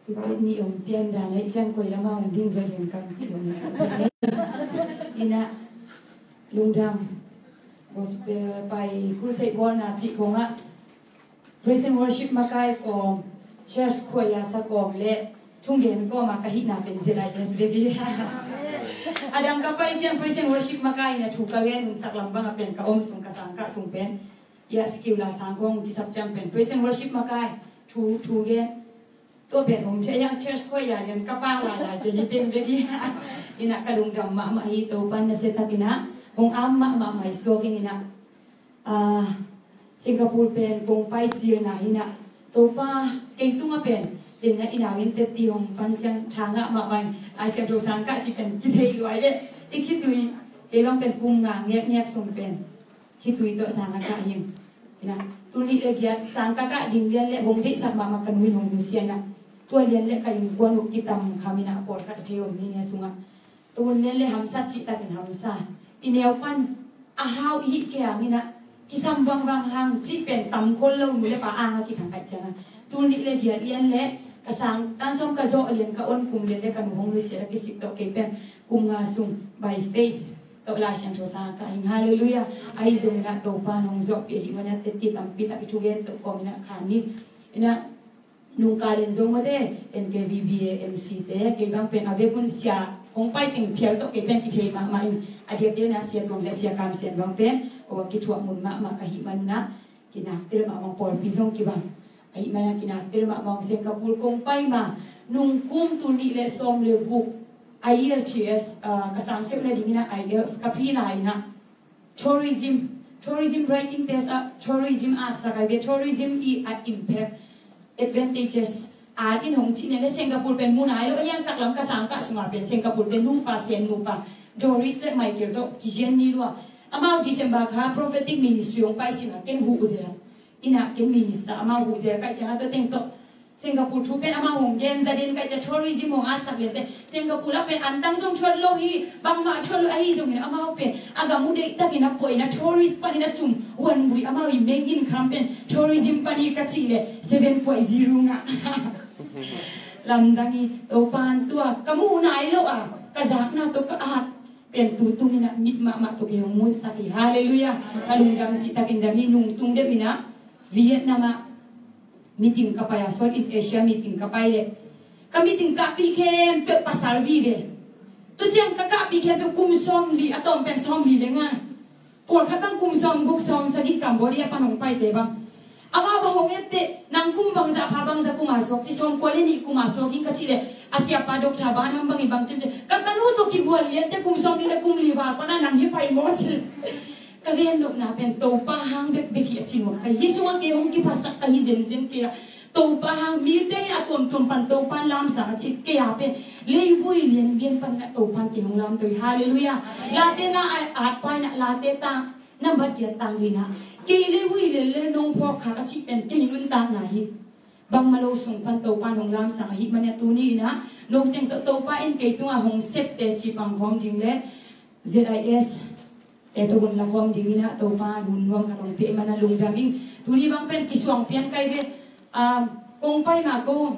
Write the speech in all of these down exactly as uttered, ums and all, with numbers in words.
Ipit ni om pian dan ai ciang koi lama om ding zaw ding kam ci om. Ina lungdam gospel pai crusade bawlna cih kongah praise and worship makai kawm, church choir sa kawm le thungen kawma ka hihna pen zia lai bes bek hi. A dang ka pai ciang praise and worship makai ina thu ka gen unsak lam banga pen ka om sung ka sang ka sung pen ia skill la sang kong kisap ciang pen praise and worship makai thu thu gen tua pen om thei a church choir lian ka pa lai lai pen hi teng bek hi. Ina ka lungdam mahmah hi Topan na se tak ina hong am mahmah mai suak ing ina. Ah, Singapore pen kong pai cilna hi ina Topa kei tunga pen tenna ina win teti hong pan ciang thanga mahmah Lai Siangtho sang ka ci pen kithei luai le i khitui kei bang pen kum nga ngek ngek sung pen khitui tawh sang a kah hing. Ina, tul nih le giat sang ka kah ding lian le hong deihsak mahmah ka nu in hong nusia ina. Tua lian le ka innkuan uh kitam kham ina pawlkhat a thei om ni nia sungah. Tua lian le hamsat cihtakin hamsa. I neu pan a hau i hih kei ang ina. Kisam bangbang hang cih pen tam khol lo nu le pa ang a kikhang khat cianga. Tul nih le giat lian le ka sang tan sawm ka zawh lian ka on kum lian le ka nu hong nusia la kisik tawh kei pen kum nga sung by faith tawh Lai Siangtho sang a kah hing. Halleluiah. Ahi zongin ah Topa nong zawhpih ahih manin ah teti tampi tak i thugen tawh kawmin ah khan ni. Ina nungkal in zong mate N K V B A M C te kei bang pen a vekun sia hong pai teng phial tawh kei pen kithei mahmah in a diakdiak in ah Sia Tuang le Sia Kam Sian bang pen ko a kithuah mun mahmah ka hih manin ah kinaktel mahmah pawlpi zong kibang. Ahih manin ah kinaktel mahmah hong Singapore kong pai ma nung kum tul nih le sawm le guk IELTS, ah, ka sang seuh na dingin ah IELTS ka phi lai in ah tourism, tourism writing test ah tourism at sakai ve tourism i a impact advantages at in hong cih ne le Singapore pen mu nai lo a hian sak lam ka sang ka sunga pen Singapore pen nupa sen nupa Doris le Michael tawh kizian ni lua. Amau December kha prophetic ministry hong pai sing a ken huh zel. Ina ken minister amau huh zel kai ciang a tua teng tawh Singapore thu pen amau hong gen za den kai ciang tourism hong a sak lian te Singapore a pen antang zong thuat lo hi bangmah thuat lo ahi zongin amau pen a gam uh deih takin a puaina tourist panin a sum huan gui amau i main income pen tourism pani ka cih le seven point zero nga. Lamdang hi Topan tua ka muh nai lo a ka zakna tawh ka at pen tu tumin ah mit mahmah tawh kei hong muhsak hi. Halleluiah. Ka lungdam cihtakin dam hi nungtung deuh in ah Vietnam ah meeting ka pai a Southeast Asia meeting ka pai leh ka meeting kahpih khempeuh pasal vive. Tu ciang ka kahpih khempeuh kum sawmli a tawm pen sawmli le nga. Pawlkhat bang kum sawm guk sawm sagih Cambodia pan hong paite bang. Amau bang hong etteh nang kum bangzah pha bangzah kuma suak ci sawm kua le nih kuma suak in ka cih leh a siapa Doctor Banham bangin bang cin ci ka tanu tawh kigual liante kum sawm nih le kum li val pana nang hi pai maw ci. Ka gen nopna pen Topa hang bekbek hi a ci nuam ka hi sungah kei hong kiphasak ka hi zenzen kei a Topa hang mite in a tuamtuam pan Topa in lamsang a ci kei a pen leivui lianlian pan a Topa in kei hong lamto hi. Halleluiah. Late na a at pai na late ta nambat giat tang hi na kei leivui lianlian nong phawk kha ka cih pen kei nuntakna hi. Bangmah lo sung pan Topa in hong lamsang ahih manin a tuni in ah nong teng tawh Topa in kei tungah hong septe ci pang khawm ding le Z I S te tawh hun la khawm dingin ah Topa hun nuam khat hong pia ahih manin a lungdam ing. Tuni bang pen kisuang pian kai ve. Kong pai ma ko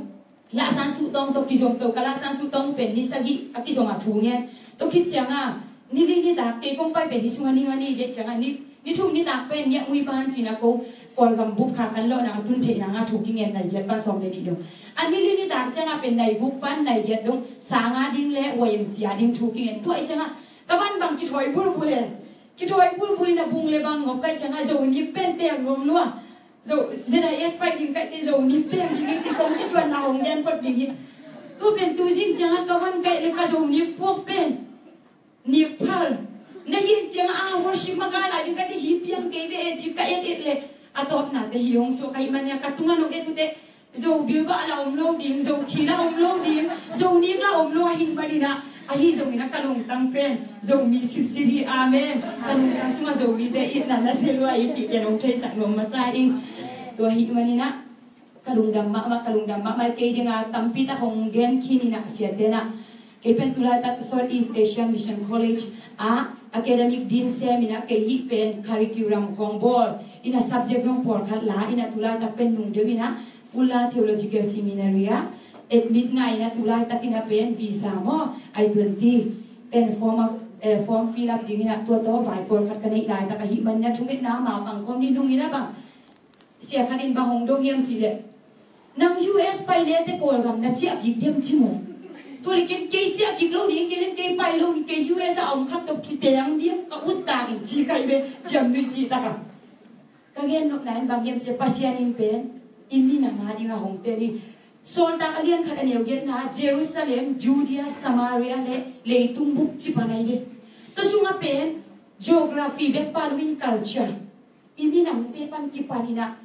Lahsan Suhtawng tawh kizom to ka Lahsan Suhtawng pen ni sagih a kizom a thu ngen. Tua khit cianga ni li nitak kei kong pai pen hi sunga ni nga ni ve cianga ni ni thum nitak pen niah mui pan cina ko Kawlgam bup kha kan lawhna a tun theihna nga thu kingen nai giat pan sawm le nih dong. A ni li nitak cianga pen nai guk pan nai giat dong sanga ding le Y M C A ding thu kingen tuai cianga ka van bang kithawi bulbul e. Kithawi bulbul in a bung le bang ngop kai cianga Zonik pen teng ngom lua. Zo Z I S pai ding kai te Zonik teng ding ci kong kisuanna hong gen pot ding hi. Tu pen tu zing cianga ka van kai le ka Zonik puak pen Nik phal na hi ciang a worship ma ka la ding ka ti hi piang kei ve e ci ka et et le a tawpna te hi hong suak ka hih manin a ka tunga nong et ute zo bil bah la om lo ding zo khi la om lo ding zo nik la om lo ahih manin a ahi zongin a ka lungtang pen Zomi sitsit hi. Amen. Ka lungtang sungah Zomite itna na se lua i cih pen hong theisak nuam masa ing. Tua ahih manin a ka lungdam mahmah ka lungdam mahmah kei dinga tampi tak hong gen khin in ah siate na kei pen tulaitak Southeast Asia Mission College ah academic dean sem in ah kei hih pen curriculum khawng bawl in ah subject zong pawlkhat la in ah tulaitak pen nung deuh in ah Fuller Theological Seminary ah Admit ngai in ah, tu laitakin ah pen visa maw, I twenty pen form a, eh, form fill up dingin ah, tua tawh vai pawlkhat ka neih laitak ahih manin ah, thungetna ma pang khawm ni, nungin ah bang, sia khat in bang hong dong hiam cih leh, "Nang U S pai le teh Kawlgam na ciah kik diam?" ci maw. Tua leh ken kei ciah kik lo ding, kei leng kei pai lo, kei U S a om khat tawh kiteng diam, ka ut tak in ci kai ve, ciam nuih cih tak a. Ka gen nopna in bang hiam cih leh, Pasian in pen i minam a ding a hong teel hi. Sawltak a lian khat a neu giatna, Jerusalem, Judea, Samaria le leitung bup ci pan ahi ve. Tua sungah pen geography bek pan lo in, culture, i minamte pan kipan in ah,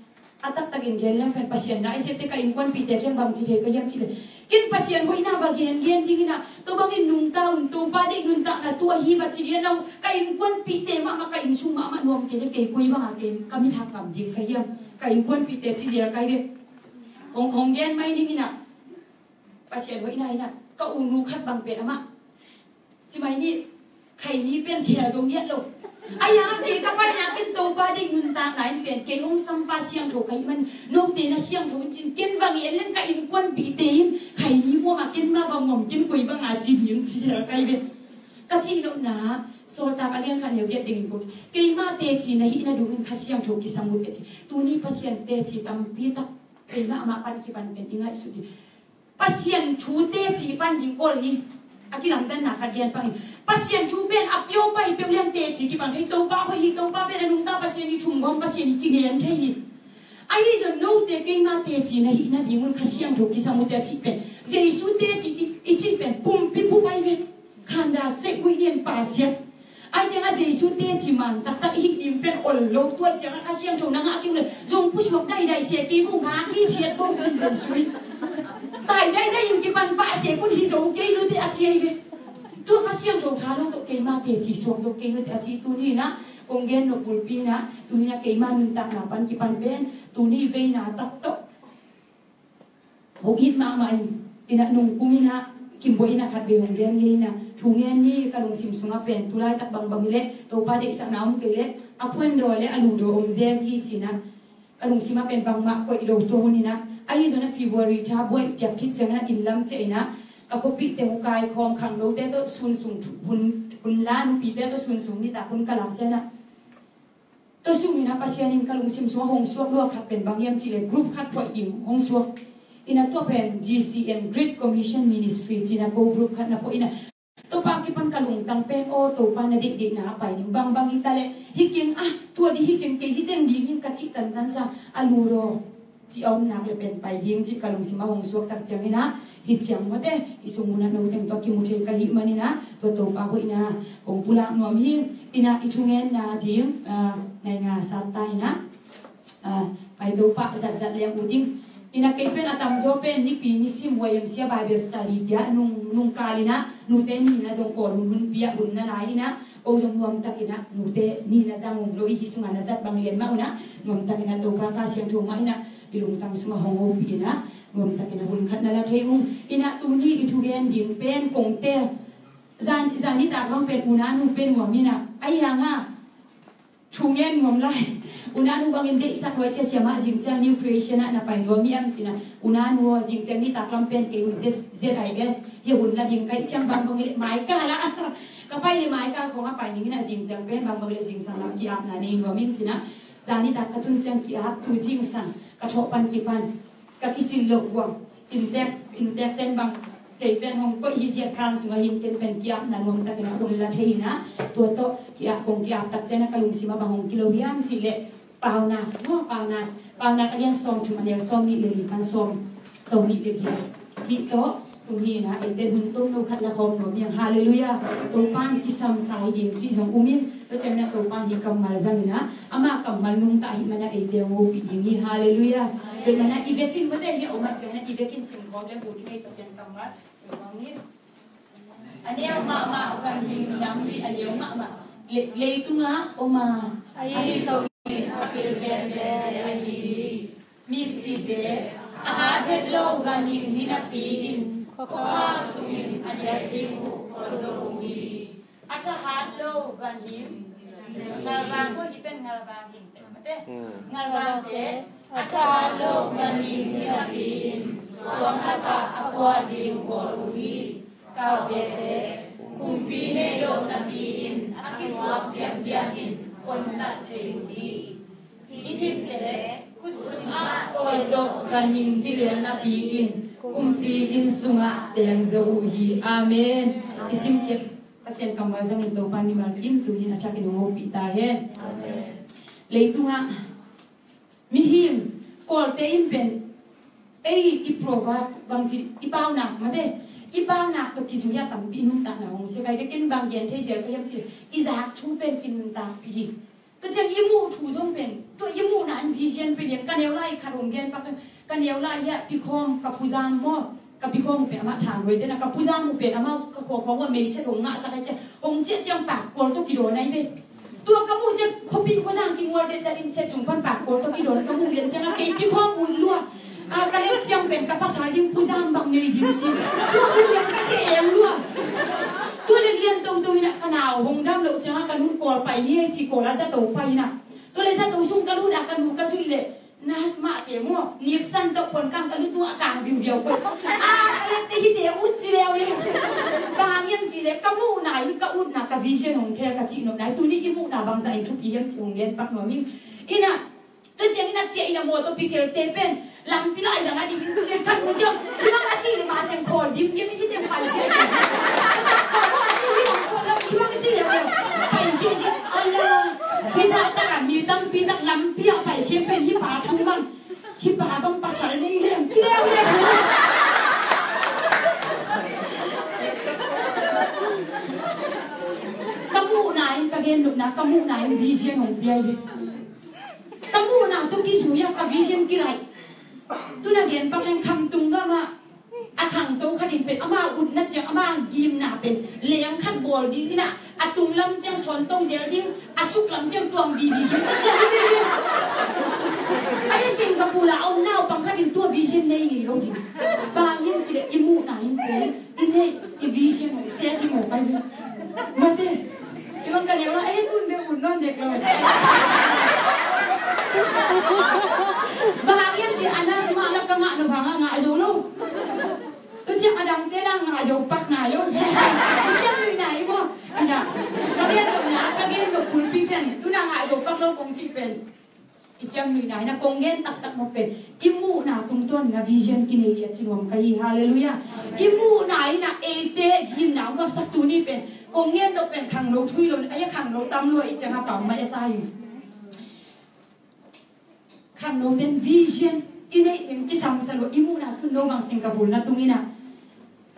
a taktakin gen leng pen Pasian na i septe, ka innkuanpihte kiang bang ci thei ka hiam cih leh, ken Pasian hoihna va gengen dingin ah, tua bangin nungta un, Topa deih nuntakna tua hi va ci ding a, no, ka innkuanpihte mahmah, ka innsung mahmah nuam kei leh kei koi banga kei ka mit hak ngam ding ka hiam? Ka innkuanpihte ci zel kai ve. Hong, hong gen mai dingin ah, Pasian hoihna in ah, ka u nu khat bang pen amah, ci mai ni, Khaini pen khel zo ngiat lo. Ahi hangah kei ka paina pen Topa deih nuntakna in pen kei hong sampa siangtho ka hih man, note na siangtho un cin, ken bang i en leng ka innkuanpihte in Khaini muam a ken mah bang muam, ken koi banga ci ding, ci zel kai ve. Ka cih nopna, Sawltak a lian khat neu giat dingin ko ci, keima teci na hihna dungin Kha Siangtho kisam uh teh ci. Tuni Pasian teci tampi tak keima amah pan kipan pen i ngaihsut hi. Pasian thu teci pan ding ol hi. A kilamdanna khat gen pang hi. Pasian thu pen a piau pai peuh lian teci kipang thei. Topa hoih hi, Topa pen a nungta Pasian hi, thumgawm Pasian hi, kigen thei hi. Ahi zong note keima teci na hihna dingun Kha Siangtho kisam uh teh a cih pen, Jesu teci i, i cih pen pumpi bup ahi ve. Khanda seh guih lian pa siat. Ai ciangah Jesu teci man taktak i hih ding pen ol lo. Tua ciangah Kha Siangtho na ngah kei uh leh, zong pusuak daidai sia kei uh, ngak hi thiat bo ci Jesu hi. Tai daidai in kipan pah sia kun hi zo kei lo teh a ci ahi ve. Tua Kha Siangtho tha lo tawh keima teci suak zo kei lo teh a ci. Tuni in ah kong gen nop bulpi in ah, tuni in ah keima nuntakna pan kipan pen tuni veina tak tawh hong it mahmah in, in ah nungkum in ah, Kimbuai in ah khatvei hong gen ngei in ah, thu ngen ni, ka lungsim sungah pen tu laitak bangbang hi leh Topa deihsakna om kei leh a khuandaw le a ludaw om zel hi ci in ah, ka lungsim ah pen bangmah koih lo tua hun in ah. Ahi zong ah February tha buai piak khit ciangin ah inn lam ciah in ah, ka khuapihte uh kaikhawm, khangnote tawh sun sung thu-, hun, hun la, nupite tawh sun sung nitak hun ka lak ciangin ah, tua sungin ah Pasian in ka lungsim sungah hong suak lua khat pen bang hiam cih leh, group khat phuah ding hong suak. In ah tua pen G C M, Great Commission Ministry ci in ah, ko group khat na phuah in ah, tua pa kipan ka lungtang pen, aw Topa na deihdeihna a pai ning, bangbang hi ta leh hi keng, ah tua dih hi keng, kei hi teng ding hi ka cih tantan sa, a ludaw cih a om nak leh pen pai ding cih ka lungsim ah hong suak tak ciangin ah, hi ciang mawte, i sung mun ah no teng tua kimu thei ka hih manin ah, tua Topa hoihna kong pulak nuam hi. In ah i thungenna ding, ah, nai nga sat ta in ah, ah, pai Topa zatzat leng uh ding. In ah kei pen a tamzaw pen nipi nisim Y M C A Bible study pia, nung, nungkal in ah nute ni in ah zong Kawl hun hun pia hun na lai in ah, ko zong nuamtak in ah nute ni in ah zang ung lo, i hih sungah na zat bang lian mah un ah, nuamtak in ah Topa Kha Siangtho mah in ah i lungtang sungah hong hopih in ah, nuamtak in ah hun khat na la thei ung. In ah tuni i thugen ding pen kong teel, zan, zan nitak bang pen u Nanu pen nuam in ah, ahi hangah thu ngen nuam lai. U Nanu bangin deihsak lua cia, siamah zing ciang New Creation ah na pai nuam hiam ci in ah, u Nanu aw, zing ciang nitak lam pen kei hun Z, Z I S hi, hun la ding ka hih ciang bangbang hi leh mai ka la. Ka pai leh mai ka khong a pai ning in ah, zing ciang pen bangbang hi leh zingsang lam ki-apna nei nuam ing ci in ah, zan nitak ka tun ciang ki-ap, tu zingsang ka thawh pan kipan ka kisil loh guang. Inntek, inntek ten bang kei pen hong koih hithiat khan sungah hin ken pen ki-apna nuamtak in ah hun la thei in ah, tua tawh ki-ap, kong ki-ap tak ciang ah ka lungsim ah bang hong kilo hiam cih leh, Paunak, no, Paunak, Paunak a lian sawmthum, a neu sawmnih le li pan sawm, sawmnih le giat. Hih tawh tuni in ah eite hun tomno khat la khawm nuam hi hang. Halleluiah. Topa in kisam sa hi ding cih zong um in, tua ciangin ah Topa in hih kammal zang in ah, ama kammal nungta ahih manin ah eite hong hopih ding hi. Halleluiah. Tua ahih manin ah i vekin, mate, hih a om ah ciangin ah i vekin sim khawm leng, bu ding ei, Pasian kammal sim khawm ni. A neu mahmah ganhing namli, a neu mahmah, le-, leitungah om a, ahi zongin a pil penpen ahi hi. Mipsite, a hat het lo ganhing hi napi-in, khuakhua sungin a diak ding uh khawl zo uh hi. A thahat lo ganhing, ngalvang, ko hi pen ngalvang hing te, mate. Hmm. Ngalvangte, a thahat lo ganhing hi napi-in, suang lakah a kuah ding bawl uh hi. Kaute, kumpi nei lo napi-in a kituak diamdiam in hontat thei uh hi. I thimte, khut sungah pawi zawh ganhing kilian napi-in kumpi inn sungah teng zo uh hi. Amen. I simkhiat Pasian kammal zangin Topa mimal kim tuni-in a thakin hong hopih ta hen. Amen. Leitungah mihing, Kawlte in pen ei i proverb bangci, i paunak mate, i paunak tawh kizui a tampi i nuntakna hong sia kai ve. Ken bang gen thei zel ka hiam cih leh, i zak thu pen kinuntakpih hi. Tua ciang i muh thu zong pen, tua i muhna in vision pen hi. Ka neu lai khat hong gen pak, ka neu lai hi a, Pikhawm, ka puzam maw, ka Pikhawm uh pen amah than huai den a, ka puzam uh pen amah ka khua khawng uh a meiset hong ngahsak ai ciang, hong ciah ciang Pakkual tawh kidawn ai ve. Tua ka muh ciang khuapi khuazang kingual den dan in set zung pan Pakkual tawh kidawn ka muh lian ciang a, kei Pikhawm ut lua. A, ka let ciang pen ka pasal ding puzam bang nei ding ci. Tua ka lian ka ci eng lua. Tua le lian toto in a ka nau hong dam loh ciang a ka nun Kawl pai ni ei ci, Kawl a zato pai in a. Tua le zato sung ka lut a ka nu ka zuih leh nurse mahte maw, niksan tawh puan kang ka lut tung a kang biubiau koi. A, ka lette hite ut ci leuleu. Bang hang hiam cih leh ka muhna in ka utna, ka vision hong khel ka cih nop nai. Tuni i muhna bangzah in thupi hiam cih hong gen pak nuam ing. In a, tua ciang in a ciah in a mawtaw pikelte pen lampi lai zang a ding in ciah khat mu ciang, hi bang a cih leh ma teng khawl dim dim in hi teng pai sia sia. Khawl a cih hi bang khawl lam hi bang a cih leh pai sia sia. Ala, hi zah tak a mi tampi tak lampi a pai khia pen hi pa thu bang, hi pa bang pasal nei lem ci leuleu. Ka muhna in, ka gen nopna, ka muhna in vision hong pia hi. Ka muhna tawh kizui a ka vision kilaih. Tu-in a gen pak leng Khamtung gamah a khangto khat in pen ama utna ciang, ama gimna pen leng khat bawl ding in a, a tung lam ciang sawnto zel ding, a suk lam ciang tuang vivi ding ka ciang hi ve ve. A hi Singapore a om naupang khat in tua vision nei ngei lo ding. Bang hang hiam cih leh i muhna in pen i neih, i vision hong sek hi mawk ai hi. Mate, i bang ka neu la, eh, tun be un non dek lo. Bang hang hiam cih a nurse mah la ka ngah nop hang a ngah zo lo. Tua ciang a dangte la ngah zo pak nai lo. Tua ciang nuihna hi maw. Ina, ka gen nop na, ka gen nop kulpi pen, tu-in a ngah zo pak lo kong cih pen. I ciang nuihna in a kong gen taktak mawk pen, i muhna tungtawn in a vision kinei hi a ci nuam ka hi. Halleluiah. I muhna in a eite gimna hong khaksak tuni pen, kong gen nop pen khangno thu hi lo, a ya khangno tam lua i ciang a pau mai a sa hi. Khangnote in vision i neih ding kisamsa lua, i muhna tun lo bang Singapore na tung in a.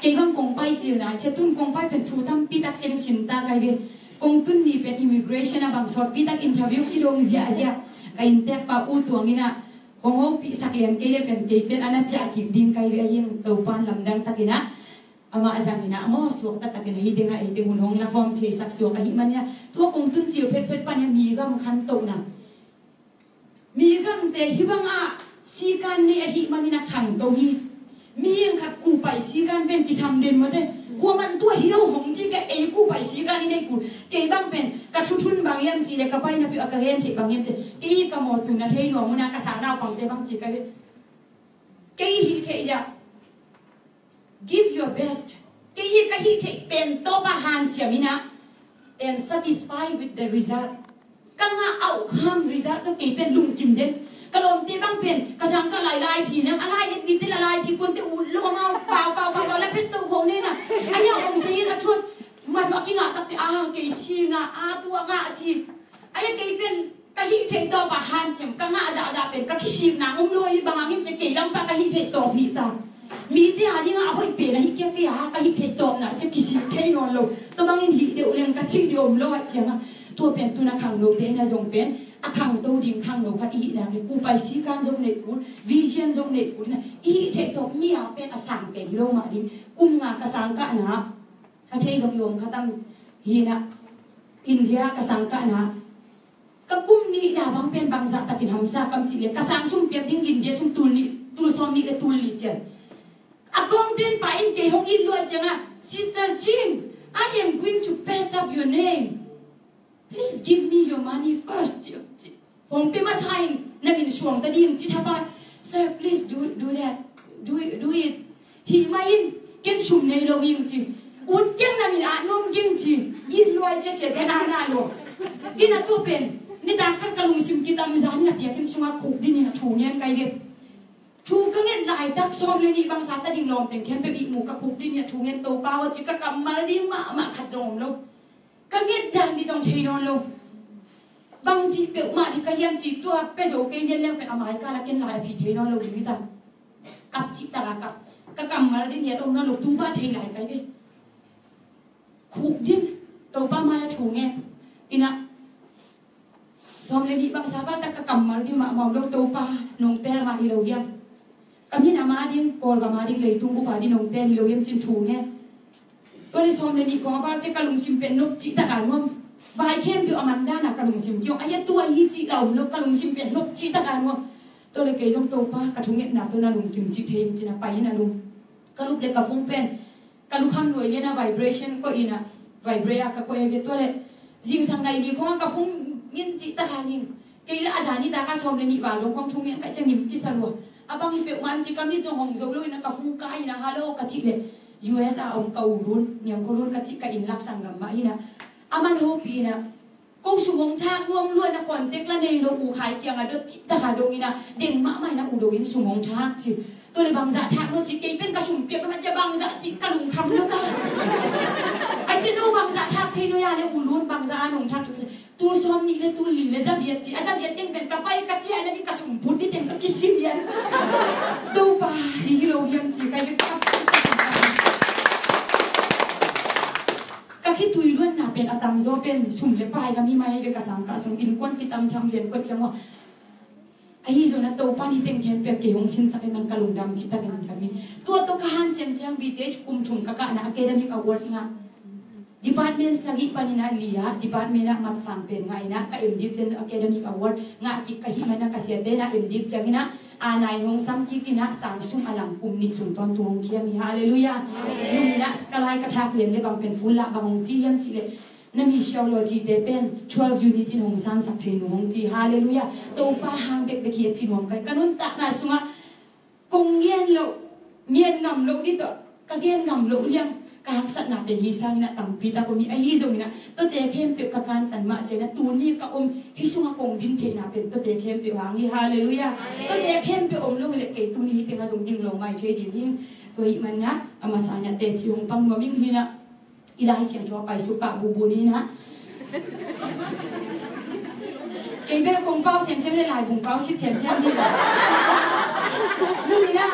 Kei bang kong pai cil nai ciang, tun kong pai pen thu tampi tak ken sim ta kai ve. Kong tun ni pen immigration ah bang sawtpi tak interview kidong ziahziah. Ka innteekpa U Tuang in a hong hopihsak lian kei leh pen kei pen a na ciah kik ding kai ve, a hi hang Topa'n lamdang takin a, amah zangin a, amah suak taktakin a, hih teng ah eite hun hong lakhawm theisak suak ahih manin a, tua kong tun cil phetphet pan a mi gam khantohna. Mi gamte hih bangah sikan nei ahih manin a khangto hi. Mihing khat kuhpai sikan pen kisam den mawte. Kuaman tua hi lo hong ci kei, ei kuhpai sikan i neih kul. Kei bang pen ka thuthun bang hiam cih leh, ka paina peuh a ka gen theih bang hiam cih leh, kei ka mawh tun a thei nuam un a, ka sang naupangte bang ci ka hi. Kei hih theih zah, give your best. Kei hi ka hih theih pen tawpah hanciam in a, and satisfy with the result. Ka ngah outcome, result tawh kei pen lungkim den. Ka lawmte bang pen ka sang ka lai, laiphi nang a lai et dite la, laiphi kuante uh lo amau pau pau pau pau la phet to kho ne na. A ya hong sei in a thuat. Manu a kingah takte a, kei si ngah a, tua ngah a ci. A ya kei pen ka hih theih tawpah hanciam, ka ngah zahzah pen ka kisik nang om lo hi. Bang hang hiam cih leh kei lam pah ka hih theih tawp hi ta. Mite a dingah a hoih pen ahi kei a, kei a ka hih theih tawpna cih kisik thei nawn lo. Tua bangin hih deuh leng ka cih deuh om lo ahih ciangin, tua pen tun a khangnote in a zong pen a khangto ding khangno khat i hih nak leh kuhpai sikan zong neih kul, vision zong neih kul in a, i hih theih tawp mi a pen a sang pen hi lo mah ding. Kum nga ka sang kahna a thei zong i om kha tam hi na, India ka sang kahna. Ka kum nihna bang pen bangzah takin hamsa ka hiam cih leh, ka sang sum piak ding India sum tul nih, tul sawm nih le tul nih ciang. Accountant pa in kei hong it lua ciangin, "Sister Ching, I am going to paste up your name. Please give me your money first." Ci, ci. Hong pia masa in, na min suang ta ding ci thapai. "Sir, please do, do that. Do it, do it. Hih mah in, ken sum nei lo ing ci. Ut keng na min ah nuam ging ci. Gin luai cia sia ken a na lo. Ina tua pen nitak khat ka lungsim kitam zan ina piakin sungah khuk din ina thu ngen kai ve. Thu ka nget laitak sawm le nih bangsa ta ding lawmteng khempeuh ihmu ka khuk din ina thu ngen Topa aw ci ka kammal ding mahmah khat zong om lo. Ka nget dan di zong thei nawn lo. Bangci peuhmah di ka hiam ci tua pia zo kei nian leng pen a mai kala ken lai a phi thei nawn lo ding hi ta. Kap cih taka kap. Ka kammal din hiat om nawn lo tu bah thei lai kai ve. Khuk din Topa mai a thu ngen. Ina sawm le nih bangsa val tak ka kammal ding mahmah om lo Topa nong tel mah hi lo hiam. Ka min a ma ding Kawlgam a ding leitung bup a ding nong tel hi lo hiam cin thu ngen. Tua le sawm le nih kong a val cia ka lungsim pen nop cih taka nuam. Vai khempeuh a man dana ka lungsim kiong a hia tua hi cih la om lo ka lungsim pen nop cih taka nuam. Tua le kei zong Topa ka thungetna tua na lungkim cih thei in cin a pai in a lum. Ka lup le ka fung pen ka lukham luai lian a vibration koih in a vibrate a ka koih a ve tua le zingsang nai li kong a ka fung ngin cih taka ngin. Kei la a zani taka sawm le nih val dong kong thung ngen ka cia ngim kisa lua. A bang hi peuhmah ci ka mit zong hong zo lo in a ka fung ka in a halo ka cih le U S a om ka u lun niang ko lun ka cih ka inn lak sanggam mah in a a man hopi in a ko sum hong thak nuam lua in a contact la nei lo u khai kiang a dot cih taka dong in a deng mahmah in a u do in sum hong thak ci. Tua le bangzah thak no ci kei pen ka sum piak no ma cia bangzah ci ka lungkham lo ta. Ai ci no bangzah thak thei no ya le u lun bangzah a nong thak. Tul sawm nih le tul li le za viat ci a za viat teng pen ka pai ka cia na di ka sum put di teng ka kisin lian. Topa hi hi lo hiam ci ka hi ka ka khitui luanna pen a tamzaw pen sum le pai ka mi mai ve ka sang ka sung innkuan kitam tham lian kuat ciang wa. Ahi zong na Topa ni teng khempeuh kei hong sinsak i man ka lungdam cih takin ka mi. Tua tawh ka hanciam ciang B T H kum thum ka kahna academic award ngah. Department sagih panin a li ah department ah matsang pen ngah in a ka M.Div ciang academic award ngah kik ka hih man a ka siate in a M.Div ciang in a a nai hong sam kik in a sang sum a lang kum nih sung tawntung hong khiam hi. Halleluiah. Nung in a ka lai ka thak lian le bang pen full lah bang hong ci hiam cih le na missiology te pen twelve unit in hong sangsak thei nu hong ci. Halleluiah. Topa hang bekbek hi a ci nuam kai ka nuntakna sungah kong ngen loh ngen ngam loh dih tawh ka ngen ngam loh liang ka haksatna pen hi sangin a tampi tak om hi ahi zongin a tuate khempeuh ka kantan mah cian a tuni ka om hi sungah kong din theihna pen tuate khempeuh hang hi. Halleluiah. Tuate khempeuh om lo hi leh kei tuni hi tengah zong ding lo mai thei ding hi. Tua hih manah a masa in a teci hong pang nuam ing hi na. I Lai Siangtho a paisuk pah bubu ni na. Kei bel kong pau semsem le lai bung pau sit semsem ni na. Nung ni na.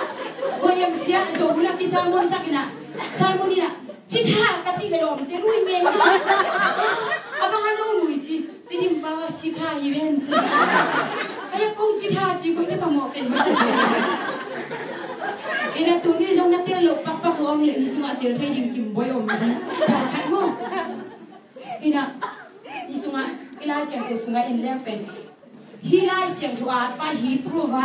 Ko yam sia zo ula ki salmon sak ni na. Salmon ni na. Ci tha ka ci le lom te nui me. Abang ano nui ci. Tidim bawa sikha hi ven ci. Saya ko ci tha ci ko te pamo ken. Ina tuni zong na tel lo pak pak om le i sunga tel thei ding kim boi om ni. Mo. Ina i sunga i Lai Siangtho sunga in leng pen. Hi Lai Siangtho at pa hi prova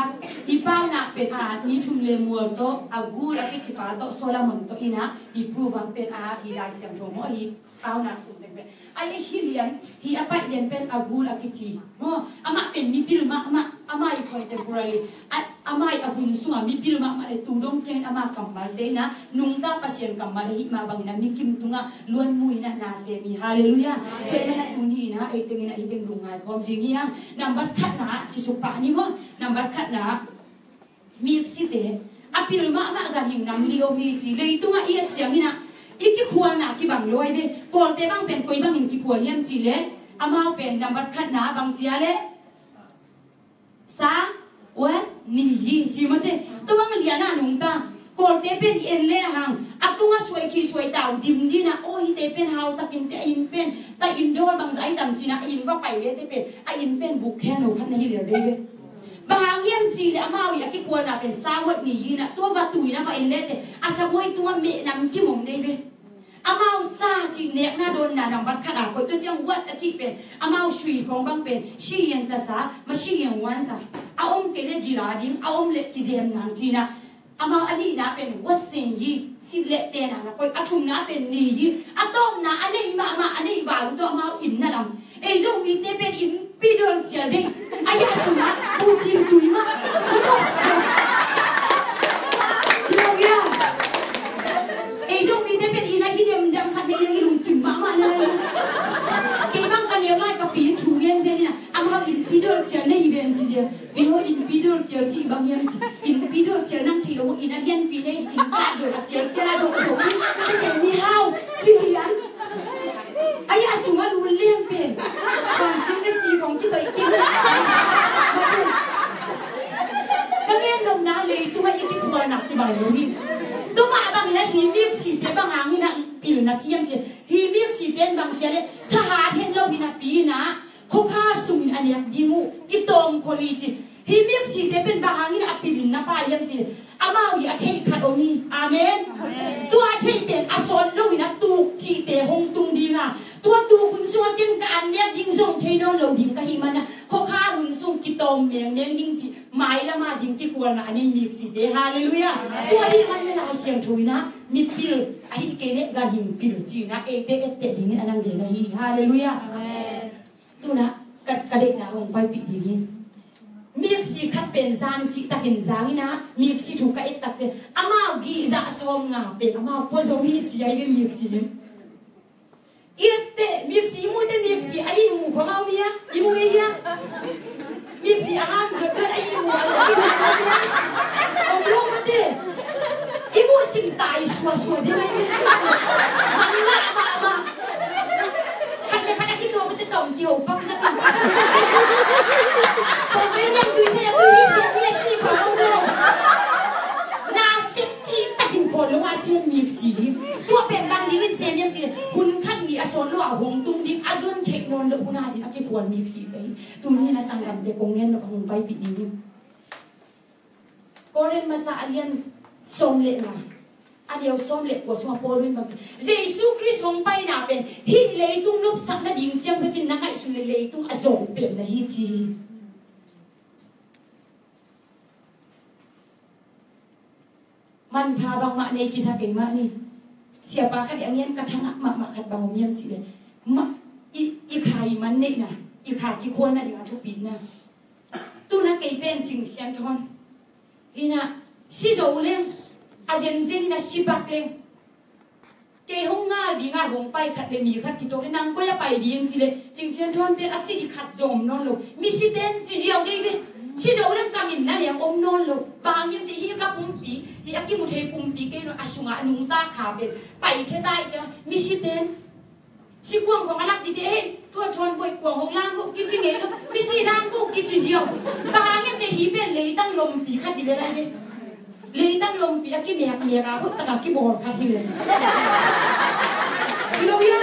i pau nak pen at ni thum le mual to a gul a kici pa to Solomon to ina i prova pen at hi Lai Siangtho mo hi. Pau nak sung teng pen. Ai, hi lian, hi a paih lian pen a gul a kici. Maw, amah pen mipil mahmah, amah i contemporary. A, amah i a hun sungah mipil mahmah le tu dong ciangin amah kammal te ina, nungta Pasian kammal ahi mah bangin a mikim tungah luanmu ina na sem hi. Halleluiah. Tua ina na tuni ina, ei teng ina, ei teng lungngai khawm ding hi hang. Nambat khatna, ci suk pah ni maw. Nambat khatna, Miksite a pil mahmah ganhing nam li om hi ci. Leitungah i et ciangin ah i kikhualna kibang lo ai ve. Kawlte bang pen koi bangin kikhual hiam cih leh amau pen nambat khatna bang cia leh sa, uan, ni hi ci mate. Tua bang lian a nungta Kawlte pen i en le a hang a tungah suai khi suai tau dim dina aw hite pen hau takin te a inn pen ta inn dawl bangzah i tam cina a inn va pai le te pen a inn pen buk khen lo khat na hi lel dei ve. Bang hang hiam cih leh amau i a kikhualna pen Sabbath ni hi na, tua va tui na va en lete a sabuai tungah mehnam kimom dei ve. Amau sa cih nekna dawnna nambat khat a koih tua ciang wat a cih pen amau sui khawng bang pen shi yen ta sa ma shi yen wan sa a om kei le gila ding a om le kizem nang cina. Amau a nihna pen huasen hi, sit le tena na koih, a thumna pen ni hi, a tawpna a neih mahmah a neih val uh tawh amau inn na lam. Ei Zomite pen inn pidol cial dei. A hiah sungah u cim tui mah. U tawh. Pi ho, innpi dol cial cih bang hiam ci. Innpi dol cial nang thei lo, inn a lianpi nei, inn ka dol a cial cial a dol dol. Tete ni hau ci lian. Ai a sung a lul lian pen. Bang cing na ci kong ki toi ki. Ka ngen nopna leitung a i kikhualna kibang lo hi. Tua mah bangin a hi miksi te bang hangin a pilna ci hiam ci. Hi miksi ten bang ci a le thahat het lo hi napi-in a khukha sungin a nek ding uh kitawm khol hi ci. Hi miksi te pen bang hangin a pilin na pai hiam ci. Amau hi a theih khat om hi. Amen. Amen. Tua a theih pen a sawt loin a tuk cihte hong tung ding a, tua tuk hun sungah ken ka an nek ding zong thei nawn lo ding ka hih manin a khukha hun sung kitawm mengmeng ding cih mailam a ding kikhualna a nei miksi te. Halleluiah. Amen. Tua hih manin a Lai Siangtho in a mipil ahih kei leh ganhing pil ci-in a eite etteh dingin a nang gen ahi hi. Halleluiah. Amen. Tu-in a ka, ka deihna hong paipih ding hi. Miksi khat pen zan cihtakin zang in a miksi thu ka et tak ciang amau gihzah sawmnga pen amau pua zo hi ci ahi ve miksi in. I etteh miksi i muh teh miksi a ihmu khong a om hia? I mu ngei hia? Miksi a han khat khat a ihmu a om hia? Om lo mah teh. I muh sim tai suasua ding ahi ve. Manlah mahmah. Khat le khat a kituak uh teh tawm kiho pak zak in. Tawm ve niang tui sai a tui hi piak hi a ci khong a om lo. Na sep cihtakin khawl lo a sem miksi hi. Tua pen bang dingin sem hiam cih leh hun khat ni a sawt lo a hong tung ding a zon theih nawn lo hun a ding a kikhual miksi te hi. Tuni in a sanggamte kong ngen nop a hong paipih ding hi. Korin masa a lian sawm le nga a neu sawm le kua sungah Paul in bang ci, Jesu Khrist hong paina pen hih leitung nopsakna ding ciang bekin na ngaihsun le leitung a zawng pen na hi ci hi. Manpha bangmah nei kisa kei mah ni. Siapa khat i a ngen ka thangah mahmah khat bang om hiam cih leh mah i, i kha i man neihna, i kha kikhualna ding a thupitna. Tu-in a kei pen Cing Sian Thawn hi-in a si zo leng a zenzen in a si bak leng kei hong ngal ding a hong pai khat le mi khat kituak le nang koi a pai ding ci le Cing Sian Thawn te a ci i khat zong om nawn lo. Misite ci ziau dei ve. Si zo leng ka min na leng om nawn lo. Bang hang hiam ci hi ka pumpi hi a kimu thei pumpi kei lo a sungah a nungta kha pen pai khia ta i ciang misite si kuang khong a lak dite hei tua Thawn Bawi kuang hong lang ko kici ngei lo. Misi lang ko kici ziau. Bang hang hiam ci hi pen leitang lompi khat hi le lai ve. Leitang lompi a kimek mek a hot taka kibawl khat hi le. Hi lo hia?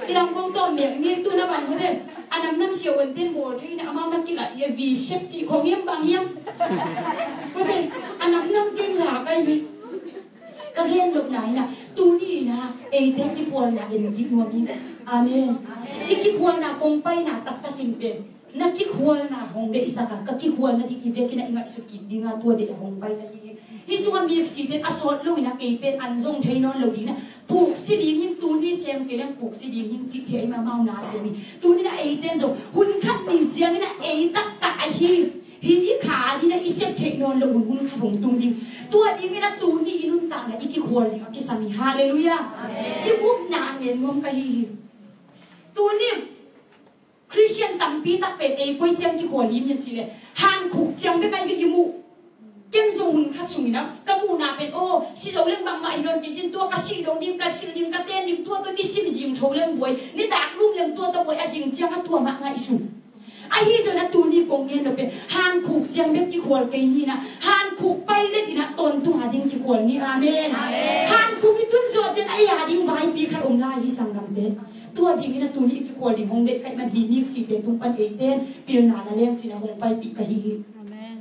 I lam kong tawm mek ni tu na bang hot e. A nam nam sia wan ten bawl thei na amau na kilah i a vi sep cih khong hiam bang hiam? Hot e. A nam nam ken za kai hi. Ka gen lok na hi na. Tuni hi na. Eite kikhualna en kik nuam hi. Amen. I kikhualna kong paina taktakin pen na kikhualna hong deihsak a, ka kikhualna ding i vekin a i ngaihsut kik ding a tua deih a hong pai ka hi hi. Hi sungah miksi ten a sawt lo in a kei pen an zong thei nawn lo ding na. Puksi ding hing tuni sem kei leng puksi ding hing cih thei a i mamau na sem hi. Tuni na eiten zong hun khat ni ciangin a ei taktak a hi. Hi i kha a ding na i sep thei nawn lo hun hun khat hong tung ding. Tua dingin a tuni i nuntakna i kikhual ding a kisam hi. Halleluiah. Amen. I upna a ngen nuam ka hi hi. Tuni Khristian tampi tak pen ei koi ciang kikhual hi mian cih leh hankhuk ciang bek ai ve i muh. Ken zong hun khat sungin a ka muhna pen aw si zo leng bangmah hi nawn kei cin tua ka sih dong ding ka silh ding ka ten ding tua tua nisim zing tho leng buai nitak lum leng tua tua buai a zing ciang a tua mah ngaihsun. Ahi zong a tuni kong ngen lo pen hankhuk ciang bek kikhual kei ni na hankhuk pai let in a tawntung a ding kikhual ni. Amen. Amen. Hankhuk i tun zawh ciang a ei a ding vaipi khat om lai hi sanggamte. Tua dingin a tuni i kikhual ding hong deih ka hih man hi miksi te tung pan eiten pilna na leng cin a hong paipih ka hi hi. Amen.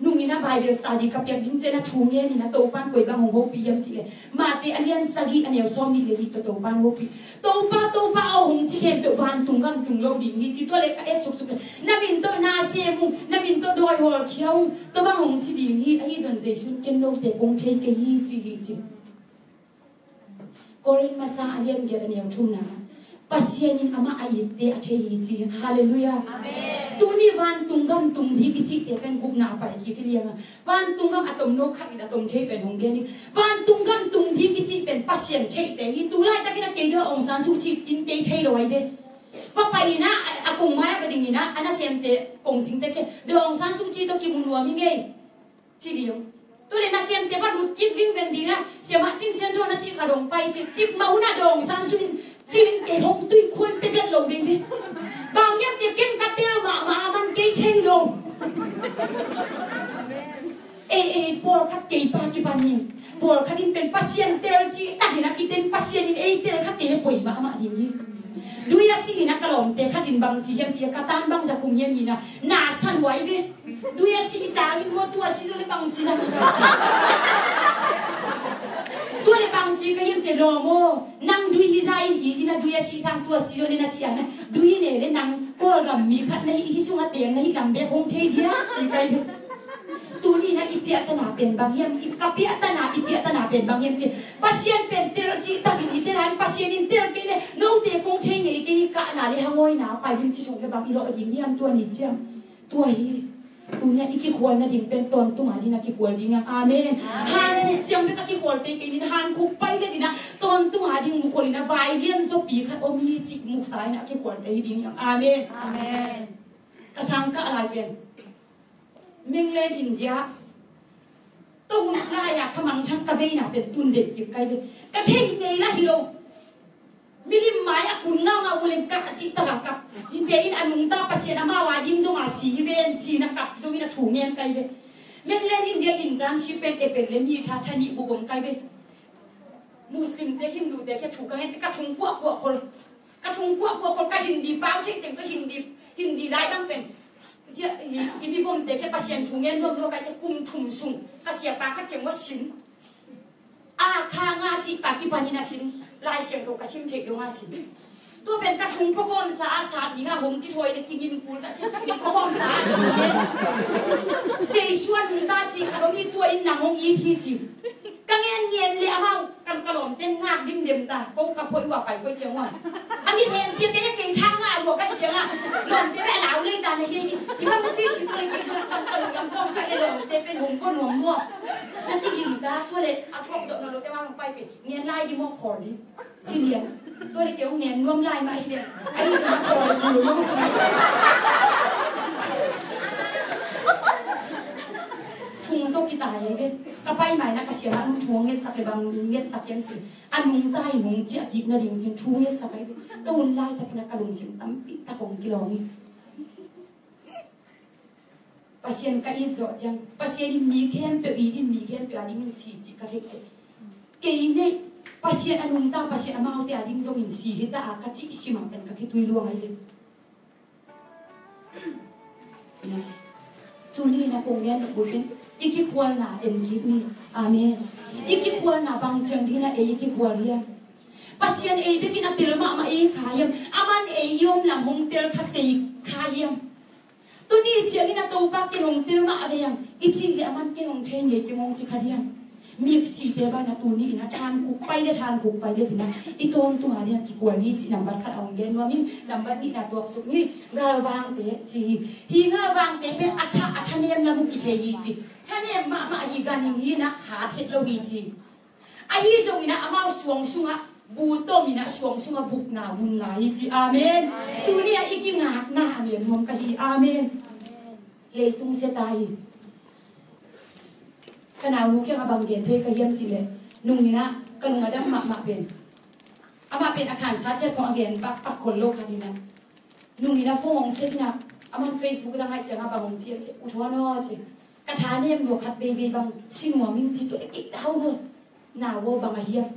Nungin a Bible study ka piak ding ciang a thu ngen in a Topan koi bang hong hopih hiam cih leh Mate a lian sagih a neu sawm nih le nih tawh Topan hopih. Topa, Topa aw hong ci khempeuh vantung gam tung lo ding hi ci tua leh ka et suksuk leh na min tawh na sem ung, na min tawh dawi hawl khia ung, tua bang hong ci ding hi, ahi zong Jesu'n ken note kong thei kei hi ci hi ci. Korin masa a lian giat a neu thumna. Pasian in amah a itte a thei hi ci. Halleluiah. Amen. Tuni vantung gam tung ding i cihte pen gupna a pai kik hi liang a. Vantung gam a tom no khat in a tom thei pen hong gen hi. Vantung gam tung ding i cih pen Pasian theihte hi. Tu laitakin a kei deuh Aung San Suu Kyi in kei thei lo ai ve. Va pai in ah, a kong mai ah va ding in ah, a nasemte kong cingte kiang, Daw Aung San Suu Kyi tawh kimu nuam hi ngei, ci ding. Tua leh nasemte va lut kik vingveng ding ah, Siamah Cing Sian Thuan a cih khat hong pai ci, cik mah hun ah Daw Aung San Suu Kyi in cin kei hong tui khuan pepet lo ding hi. Bang hiam cih leh ken ka tel mahmah a man kei thei lo. Ei, ei, pawlkhat kei pa kipan in, pawlkhat in pen Pasian tel cih takin a kiten, Pasian in ei tel kha kei leh poi mahmah ding hi. Dui a sih in ah ka lawmte khat in bangci hiam cih leh ka tan bang za kum hiam in ah, na sa luai ve. Dui a sih sangin maw, tua si zaw leh bangci zang zang. Tua leh bangci ka hiam cih leh lawm aw, nang dui hi za in it in ah, dui a sih sang tua si zaw leh na ci a, na dui ne leh nang Kawlgam mi khat na hi, hih sungah teng na hih lam bek hong thei dia ci ka hi ve. Tuni in ah i piahtana pen bang hiam, i ka piahtana, i piahtana pen bang hiam cih leh, Pasian pen tel cih takin i tel a, Pasian in tel kei leh note kong thei ngei kei hi, kahna leh hangawina pai ding ci thong leh bang i lawh ding hiam, tua ni ciang. Tua hi. Tuni a i kikhual nading pen tawntung a ding a kikhual ding hiam? Amen. Amen. Hankhuk ciang bek a kikhual te kei in, hankhuk pai nading a tawntung a ding mukhol in ah, vai lian zawpi khat om hi cih musa in ah kikhual te hi ding hiam? Amen. Amen. Ka sang kah lai pen Mainland India, tua hun lai-a ka mangthang ka veina pen tun deih kik ka hi ve. Ka theih ngei lah hi lo. Milim mai-ah kun ngaungau uh leng kah a cih tak a kap. Hihte in a nungta Pasian amau a ding zong a si hi ven ci-in a kap zongin a thu ngen ka hi ve. Mainland India internship pen April leh May tha, tha nih buk om ka hi ve. Muslimte, Hindute kiang thu ka ngen teh ka thong kuahkuah khol. Ka thong kuahkuah khol, ka Hindi pau theih teng tawh Hindi, Hindi lai bang pen. Tia, i, i mivomte kiang Pasian thu ngen nuam lua ka hih ciang kum thum sung ka siapa khat kiang uah sin. A kha nga cih pa kipanin a sin. Lai Siangtho ka sim theih dong a sin. Tua pen ka thong pawgawmsa a sat ding a hong kithawi leh kingin kul ta ci, thong pawgawmsa a ding ngen. Jesu a nungta cih ka dong hi, tua in nang hong it hi ci. Ka ngen ngen leh amau, kan ka lawmte ngak dimdem ta, ko ka phoih uh a pai ko ciang uh a. A mit hen pia kei, kei tha ngah lua ka hih ciang a. Lawmte beh a lau lei ta na hi, hi bang na ci ci tu leh kei zong kan ka lungdam tawm ka leh lawmte pen hong ko nuam lua. Na ti ging ta, tua leh a thuak zawh nawn lote mah hong pai pen, ngen lai di maw khawl di. Ci lian. Tua leh kei hong ngen nuam lai mah hi leh. Ahi zong a khawl lua lua ci. Thong tawh kitai hi ve. Ka pai mai na ka siamah nung thu hong ngetsak leh bang ngetsak hiam ci. A nungta in hong ciah kik nading cin thu ngetsak ahi ve. Tua hun laitakin a ka lungsim tampi tak hong kilawng hi. Pasian ka it zawh ciang, Pasian in mi khempeuh it in, mi khempeuh a dingin si cih ka theih teh. Kei neih, Pasian a nungta, Pasian amaute a ding zongin si hi ta a ka cih sim a pen ka khitui luang ahi ve. Tuni in a kong gen bulh in, i kikhualna en kik ni. Amen. I kikhualna bang ciang dingin a ei i kikhual hiam? Pasian ei bekin a tel mahmah ei kha hiam? Aman ei i om lam hong tel kha tei kha hiam? Tuni ciangin a Topa ken hong tel mah a vei ang, i cih leh aman ken hong thei ngei kei mong ci kha diam? Mik site bana tuni in a thankhuk pai le thankhuk pai le tina i tawntung a ding a kikhual ni cih nambat khat a hong gen nuam in, nambat nihna tuaksuk ni. Galvangte ci hi. Hi galvangte pen a tha, a thanem lam uh kithei hi ci. Thanem mahmah hi, ganhing hi na, hat het lo hi ci. Ahi zongin a amau suang sungah bu tom in a suang sungah bukna hun lai hi ci. Amen. Amen. Tuni a i kingakna a ngen nuam ka hi. Amen. Leitung sia ta hi. Ka naunu kiangah bang gen thei ka hiam cih leh, nung in a ka lung a dam mahmah pen, amah pen a khansa ciat khong a gen pak pak khol lo khat in a, nung in a phone hong set in a, aman Facebook zang ahih ciangah bang hong ci hiam cih leh, U Thawn aw ci, ka thanem lua khat veivei bang si nuam ing ci, tua leh kei tau lua. Nau aw, bang a hiam?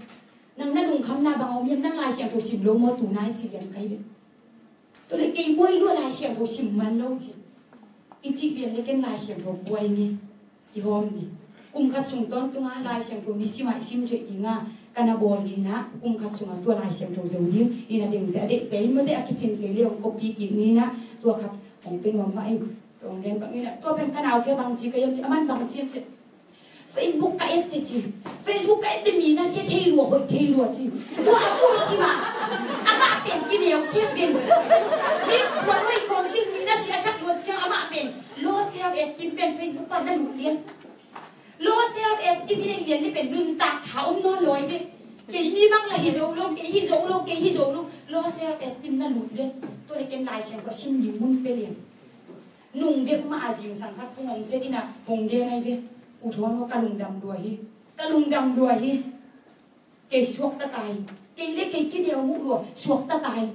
Nang na lungkhamna bang a om hiam? Nang Lai Siangtho sim lo maw tu nai ci lian ka hi ve. Tua leh kei buai lua, Lai Siangtho sim man lo ci. I cih lian leh ken Lai Siangtho buai nge, i hawm ni. Kum khat sung tawntung a Lai Siangtho nisim a i sim theih ding a ka na bawl hi na, kum khat sungah tua Lai Siangtho zo ding in a dengte a deihte in mawte a kicing kei leh hong copy kik ni na, tua khat hong pe nuam mah in. Tua hong gen bang in a, tua pen ka nau kia bang ci ka hiam cih, aman bang ci hiam cih leh, Facebook ka ette ci. Facebook ka ette mi na sia thei lua, hoih thei lua ci. Tua a tu si ma. Amah pen kineu siak den. Mi kuan hoih kong sin mi na sia sak luat ciang amah pen low self esteem pen Facebook pan na lut lian. Low self esteem i neih lian ni pen nuntak tha om nawn lo hi ve. Kei mi bang la hi zo lo, kei hi zo lo, kei hi zo lo. Low self esteem na lut lian. Tua le ken Lai Siangtho a sim ding mun pia lian. Nung dek mah a zingsang khat phung hong set in a hong gen ahi ve. U Thawn aw, ka lungdam lua hi. Ka lungdam lua hi. Kei suakta ta hi. Kei le kei kineu muh lua, suakta ta hi.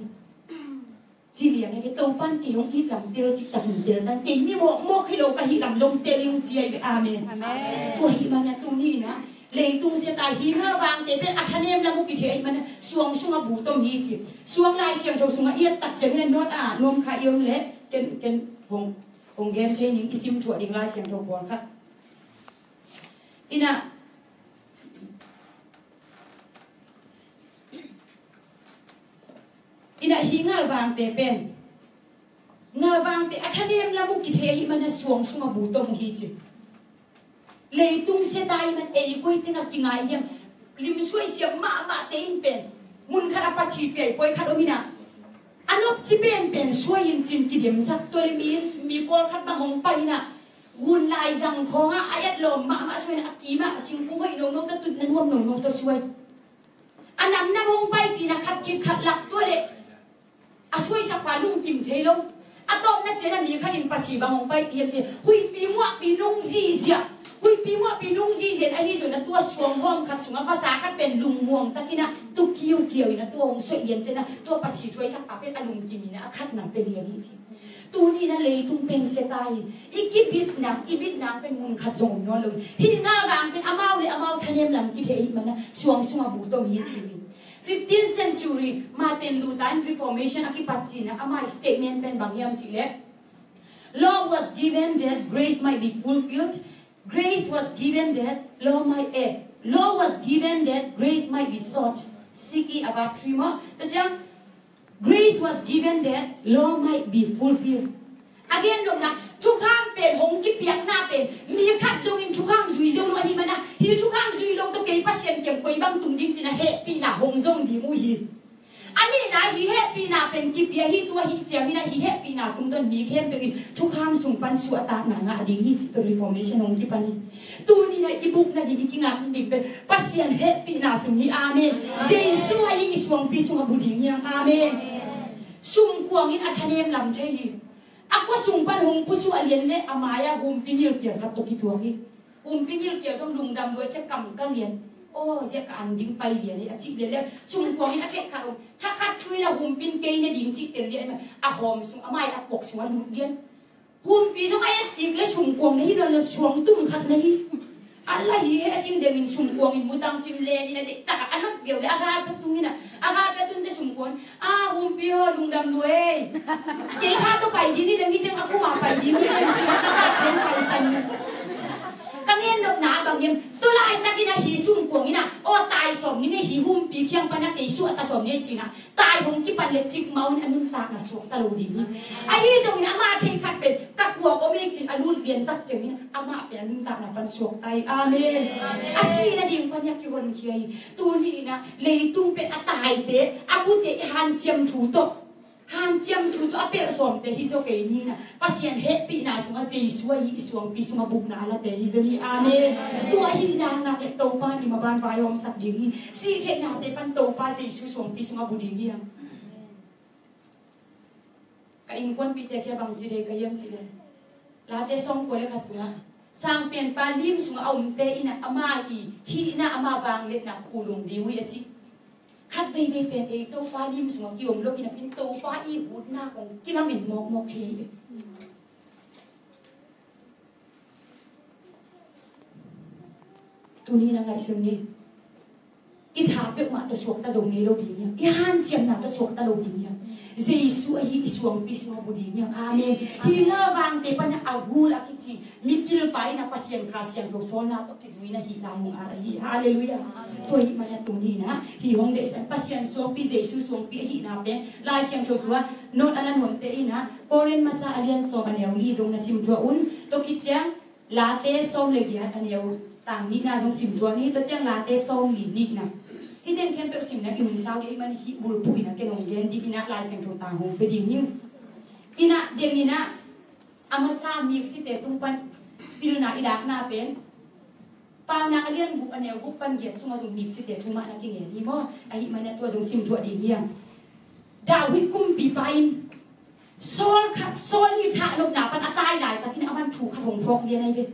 Ci lian ahi ve. Topa'n kei hong it lam tel cik tak in tel tan. Kei mi mawkmawk hi lo ka hih lam zong tel ing ci ahi ve. Amen. Amen. Tua ahih manin tuni in a leitung sia ta hi. Ngalvangte pen a thanem lam uh kithei ahih manin suang sungah bu tom hi ci. Suang Lai Siangtho sungah i et tak ciangin a nuat a nuam kha i om leh ken, ken hong, hong gen thei ning, i sim thuah ding Lai Siangtho pawlkhat. In a, in a hi ngalvangte pen, ngalvangte a thanem lam uh kithei ahih manin suang sungah bu tom uh hi ci. Leitung sia ta ahih manin ei koi teng a kingai hiam? Limsuai siam mahmahte in pen mun khat a pachi piai poi khat om in a, a nopci penpen suai in ci-in kidemsak. Tua le mi, mi pawlkhat bang hong pai in a, gun laizang khawngah a etlawm mahmah suai in a, a kimah a singkung hoih nono tawh, tutna nuam nono tawh suai. A namnam hong paipih in a khat khit khat lak, tua le a suaisakpa lungkim thei lo. A tawpna ciang a mi khat in pachi bang hong paipih hiam ci, huihpi muahpi nung zihziah. Huihpi muahpi nung zihziah in ahi zongin a tua suanghawm khat sungah vasa khat pen lungmuang tak in a, tu kiukiau in a tua hong suaih lian ciang a, tua pachi suaisakpa pen a lungkim in a, a khatna pia lian hi ci. Tuni in a leitung pen sia ta hi. I kibitna, i bitna pen mun khat zong om nawn lo hi. Hih ngalvangte in amau le amau thanem lam kithei ahih manin suang sungah bu tom hi ci hi. Fifteenth century, Martin Luther in Reformation a kipat ci-in a, ama statement pen bang hiam cih leh, "Law was given that grace might be fulfilled. Grace was given that law might, eh, law was given that grace might be sought." Seek ye above three maw. Tua ciang, "Grace was given that law might be fulfilled." A gen nopna, thukham pen hong kipiakna pen mi khat zongin thukham zui zo lo ahih manin a, hih thukham zui lo tawh kei Pasian kiang koi bang tung ding ci-in a hehpihna hong zong ding uh hi. A nihna, hih hehpihna pen kipia hi, tua ahih ciangin a hih hehpihna tungtawn mi khempeuh in thukham sung pan suahtakna ngah ding hi cih tawh Reformation hong kipan hi. Tuni in a i buk nading, i kingak nading pen Pasian hehpihna sung hi. Amen. Jesu ahi i suangpi sungah bu ding hi hang. Amen. Sumkuang in a thanem lam thei hi. A kua sung pan hong pusuah lian leh a mai-ah humpi nilkial khat tawh kituak hi. Humpi nilkial zong lungdam lua ciang kam ka lian. Aw, zia ka an ding pai lian hi a cih lian leh sumkuang in a theih khat om. Thakhat thu in a humpi in kei ne ding cih tel lian, a hawm sung, a mai a puak sungah lut lian. Humpi zong a et kik leh sumkuang na hi nawn lo, suang tum khat na hi. A la hi heh sin dengin sumkuang in mutang cim len in a deihtak a a lot viau leh a galpia tung in a, a galpia tun teh sumkuang in, "A, humpi aw, lungdam lua ei. Kei tha tawh pai ding hi leng, hi teng a kum a pai ding hi leng," ci-in a taktak pen paisan hi. Ka gen nopna bang hiam? Tua laitak in a hih sumkuang in a, "Aw, tai sawm ning ei, hih humpi kiang pan a kei suahta sawm ning ei," ci-in a, tai hong kipan leh cikmah un a nuntakna suakta lo ding hi. Ahi zongin amah theih khat pen ka kuak om hi ci-in a lut lian tak ciangin amah pen a nuntakna pan suakta hi. Amen. A si nading pan hi a kihonkhia hi. Tuni in a leitung pen a taite, a bute i hanciam thu tawh, hanciam thu tawh a pelh sawmte hi zaw kei ni in a, Pasian hehpihna sungah Jesu ahi i suangpi sungah bukna a late hi zaw ni. Amen. Tua ahih nak nak leh Topa in i maban vaihawmsak ding hi. Sih theihnate pan Topa Jesu suangpi sungah bu ding hi hang. Ka innkuanpihte kiang bang ci thei ka hiam cih leh, Late sawmkua le khat sungah, Sangpenpa lim sungah a omte in a, ama i hihna, ama vangliatna khulung ding uh hi a ci. Khat veivei pen ei Topa lim sungah kiom lo hi napi-in Topa i hutna kong kilamen mawkmawk thei hi. Tuni na ngaihsun ni. I tha peuhmah tawh suakta zo ngei lo ding hi hang. I hanciamna tawh suakta lo ding hi hang. Jesu ahi i suangpi sungah bu ding hi hang. Amen. Hih ngalvangte pan a gul a kici mipilpa in a Pasian Kha Siangtho sawlna tawh kizui in a hih lai hong at ahi. Halleluiah. Tua ahih manin tuni in a hih hong deihsak Pasian suangpi, Jesu suangpi ahihna pen Lai Siangtho sungah note a la nuamte in a Korin masa a lian sawm a neu li zong na sim thuah un. Tua khit ciang Late sawm le giat a neu tang nihna zong sim thuah ni. Tua ciang Late sawm li nihna. Hih teng khempeuh simna i hun sau ding ahih manin hih bulphuh in a ken hong gen ding in a Lai Siangtho tang hong pia ding hi. In a deng in a a masa miksite tung pan pilna i lakna pen Paunak a lian guk a neu guk pan giat sungah zong mitsite thu mah na kingen hi maw? Ahih manin tua zong sim thuah ding hi hang. David kumpipa in Saul kha, Saul i thahnopna pan a tai laitakin aman thu khat hong phawk lian ahi ve.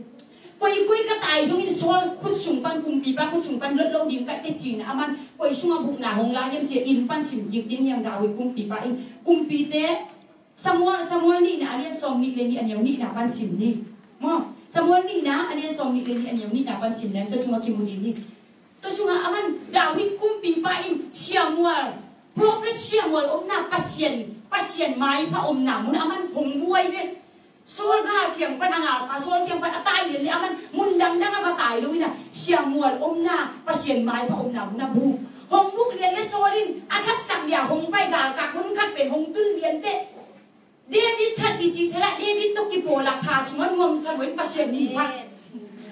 Koikoi ka tai zongin Saul khut sung pan, kumpipa khut sung pan lot lo ding ka hi teh ci-in aman koi sungah bukna hong la hiam ci-a inn pan sim kik ding hi hang. David kumpipa in, kumpite, Samuel, Samuel nihna a lian sawm nih le nih a neu nihna pan sim ni. Maw, Samuel nihna a lian sawm nih le nih a neu nihna pan sim ni, tua sungah kimu ding hi. Tua sungah aman David kumpipa in Samuel, prophet Samuel omna, Pasian, Pasian maipha omna mun aman hong buai ve. Saul gal kiang pan a ngalpa, Saul kiang pan a tai lian le aman mun dangdang a va tai lo in a, Samuel omna, Pasian maipha omna mun a buk. Hong buk lian le Saul in a thatsak dia hong pai, galkap hun khat pen hong tun lian teh David that ding cih thadah, David tawh kipawl a kha sungah nuamsa lo in Pasian in phat.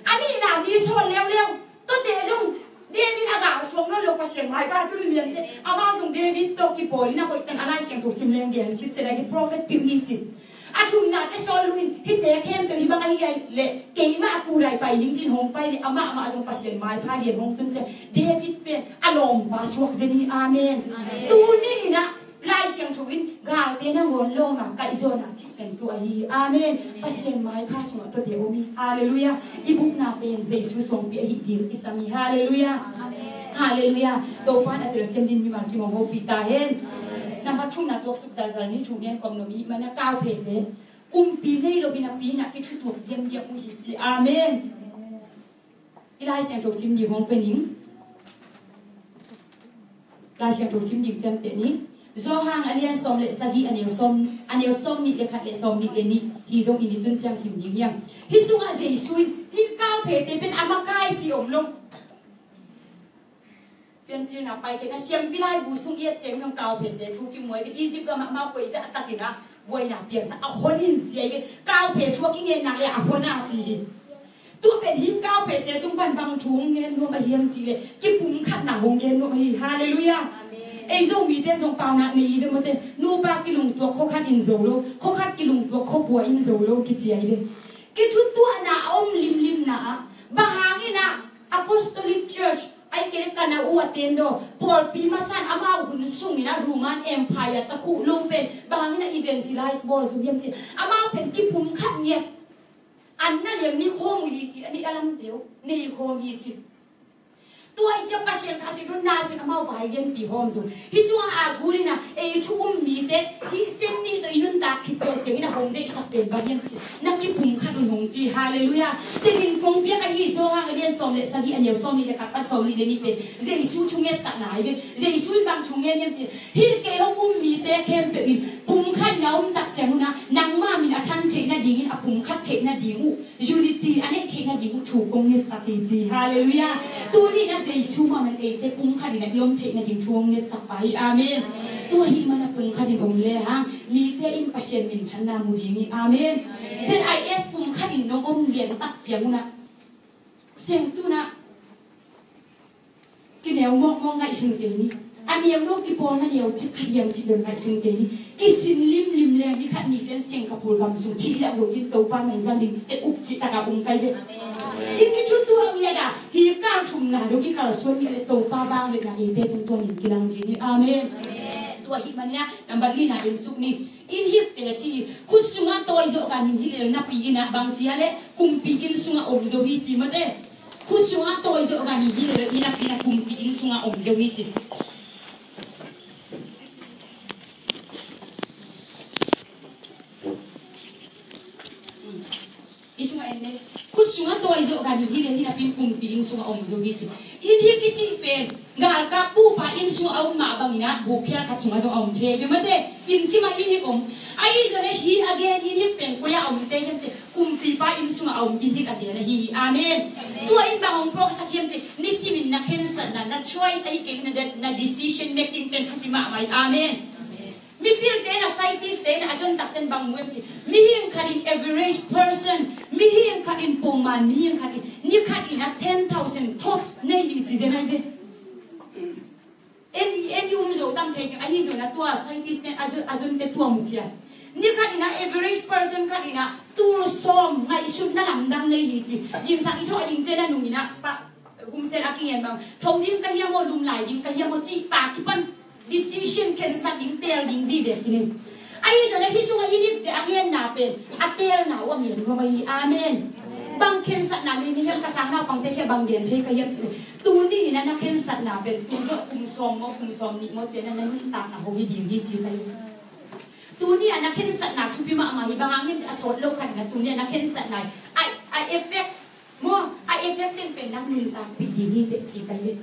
A nihna mi Saul leuleu. Tuate zong David a gal suak nawn lo, Pasian maipha tun lian teh. Amau zong David tawh kipawl in a hoih tan a Lai Siangtho sim leng gen sitset a, ki prophet piu hi ci. A thumna teh Saul in hihte khempeuh hih bang ahi a leh keimah a kulai pai ning ci-in hong pai leh amah mah zong Pasian maipha lian hong tun ciang David pen a lawmpa suak zen hi. Amen. Amen. Tuni in a Lai Siangtho in galte nangawn lawm a kaihzawn a cih pen tua hi. Amen. Amen. Pasian maipha sungah tuate om hi. Halleluiah. I bukna pen Jesu suangpi ahih ding i sam hi. Halleluiah. Amen. Halleluiah. Topa'n a telsiam dingin mimal kim hong hopih ta hen. Amen. Nambat thumna, tuaksuk zalzal ni thu ngen kong nuam i hih manin a, kau phete kumpi nei lo in a pi in a kithutuak diamdiam uh hi ci. Amen. I Lai Siangtho sim ding hong pen ing. Lai Siangtho sim ding ciamteh ni. Johan a lian sawm le sagih, a neu sawm, a neu sawm nih le khat le sawm nih le nih. Hih zong i ni tun ciang sim ding hi hang. Hih sungah Jesu in hih kau phete pen a makai cih om lo. Piancilna pai kei in a, siampi laibu sung i et ciangin hong kau phete thu kimu hi ve. Egypt gam ah amau koizah takin a buaina piangsak a hon in ci hi ve. Kau phe thu a kingen nak leh a hon a ci hi. Tua pen hih kau phete tung pan bang thu hong gen nuam ahi hiam cih leh kipumkhatna hong gen nuam ahi. Halleluiah. Amen. Ei Zomite in zong paunak nei hi ve maw te. Nupa kilungtuak khua khat in zo lo, khua khat kilungtuak khua kua in zo lo kici hi ve. Kithutuahna a om limlimna ah bang hangin a Apostolic Church, ahih kei leh ka na uh a tendaw pawlpi masa in amau hun sungin a Roman Empire takhuh lo pen bang hangin a evangelize bawl zo hiam cih leh amau pen kipumkhat ngiat. An na liam ni khawm uh hi ci, a nih a lamte uh nei khawm hi ci. Tua ahih ciang Pasian kha sik dun na sin amau vai lianpi hawm zo. Hih sungah a gul in a ei thu um mite hih sen nih tawh i nuntak khit zawh ciangin a hong deihsak pen bang hiam cih leh na kipumkhat un hong ci. Halleluiah. Tengin kong piak ahi Johan a lian sawm le sagih, a neu sawm nih le khat pan sawm nih le nih pen Jesu thungetsakna hi ve. Jesu in bang thu ngen hiam cih leh hih kei hong um mite khempeuh in pumkhatna om tak ciang un a nangmah min a than theih nadingin a pumkhat theih nading uh, unity a neih theih nading uh thu kong ngetsak hi ci. Halleluiah. Tuni in a Jesu mah in eite pumkhat in a i om theih nading thu hong ngetsak pah hi. Amen. Tua ahih manin a pumkhat in om le hang mite in Pasian minthanna mu ding hi. Amen. Z I S pumkhat in nong om lian tak ciang un a seng tu in a kineu mawkmawk ngaihsun kei ni. A neu lo kipawlna neu cik khat hiam cih zong ngaihsun kei ni. Kisin limlim leng ni khat ni ciang Singapore gam sung thih liah zo ding, Topa nong zang ding cih teh uk cih tak a um kei ve. Amen. I kithutuak ngiat a hih kal thumna dong i kalsuan ngiat leh Topa vangliatna eite tungtawn in kilang ding hi. Amen. Amen. Tua ahih manin a nambat lina inn suk ni. Inn hikte ci hi. Khut sungah tawi zawh gan inn hik lel napi in a bang ci a leh kumpi inn sungah om zo hi ci maw te. Khut sungah tawi zawh gan inn hik lel napi in a kumpi inn sungah om zo hi ci. I sungah en le. Khut sungah tawi zawh gan inn hik lel napi in kumpi inn sungah om zo hi ci. Inn hik i cih pen galkap pupa inn sungah a om mah bangin a bukhial khat sungah zong a om thei hi maw te. Inn kim a inn hik om. Ahi zongin hih a gen inn hik pen koi ah a om te hiam cih leh kumpipa inn sungah a om inn hik a gen ahi hi. Amen. Amen. Tua in bang hong phawksak hiam cih leh nisimin na khensatna, na choice ahih kei leh na, na decision making pen thupi mahmah hi. Amen. Amen. Mipilte in a, scientist te in a, a zon tak ciang bang mu hiam cih leh mihing khat in, average person, mihing khat in, pongman mihing khat in ni khat in a ten thousand thoughts nei hi ci zen ahi ve. En, en i um zo tam thei keng, ahi zongin a tua scientist te in a zon, a zonte tua mu khia. Ni khat in a, average person khat in a Tul sawm ngaihsutna lamdang nei hi ci. Zingsang i thawh ding ciang a nung in ah pah, hun sel a kingen bang, tho ding ka hiam aw, lum lai ding ka hiam aw cih pa kipan decision, khensat ding, teel ding vive hi ni. Ahi zongin ah hih sungah i nipte a ngenna pen a teelna uh a ngen nuam ahi hi. Amen. Bang khensatna nei ni hiam, ka sang naupangte kiangah bang gen thei ka hiam cih leh, tuni in ah na khensatna pen tu zawh kum sawm maw, kum sawmnih maw ciang ah na nuntakna hong hi ding hi ci ka hi. Tuni a na khensatna thupi mahmah hi. Bang hang hiam cih leh a sawt lo khat in ah tuni a na khensatna hi. A, a effect maw, a effect teng pen na nuntakpih ding hi teh ci ka hi.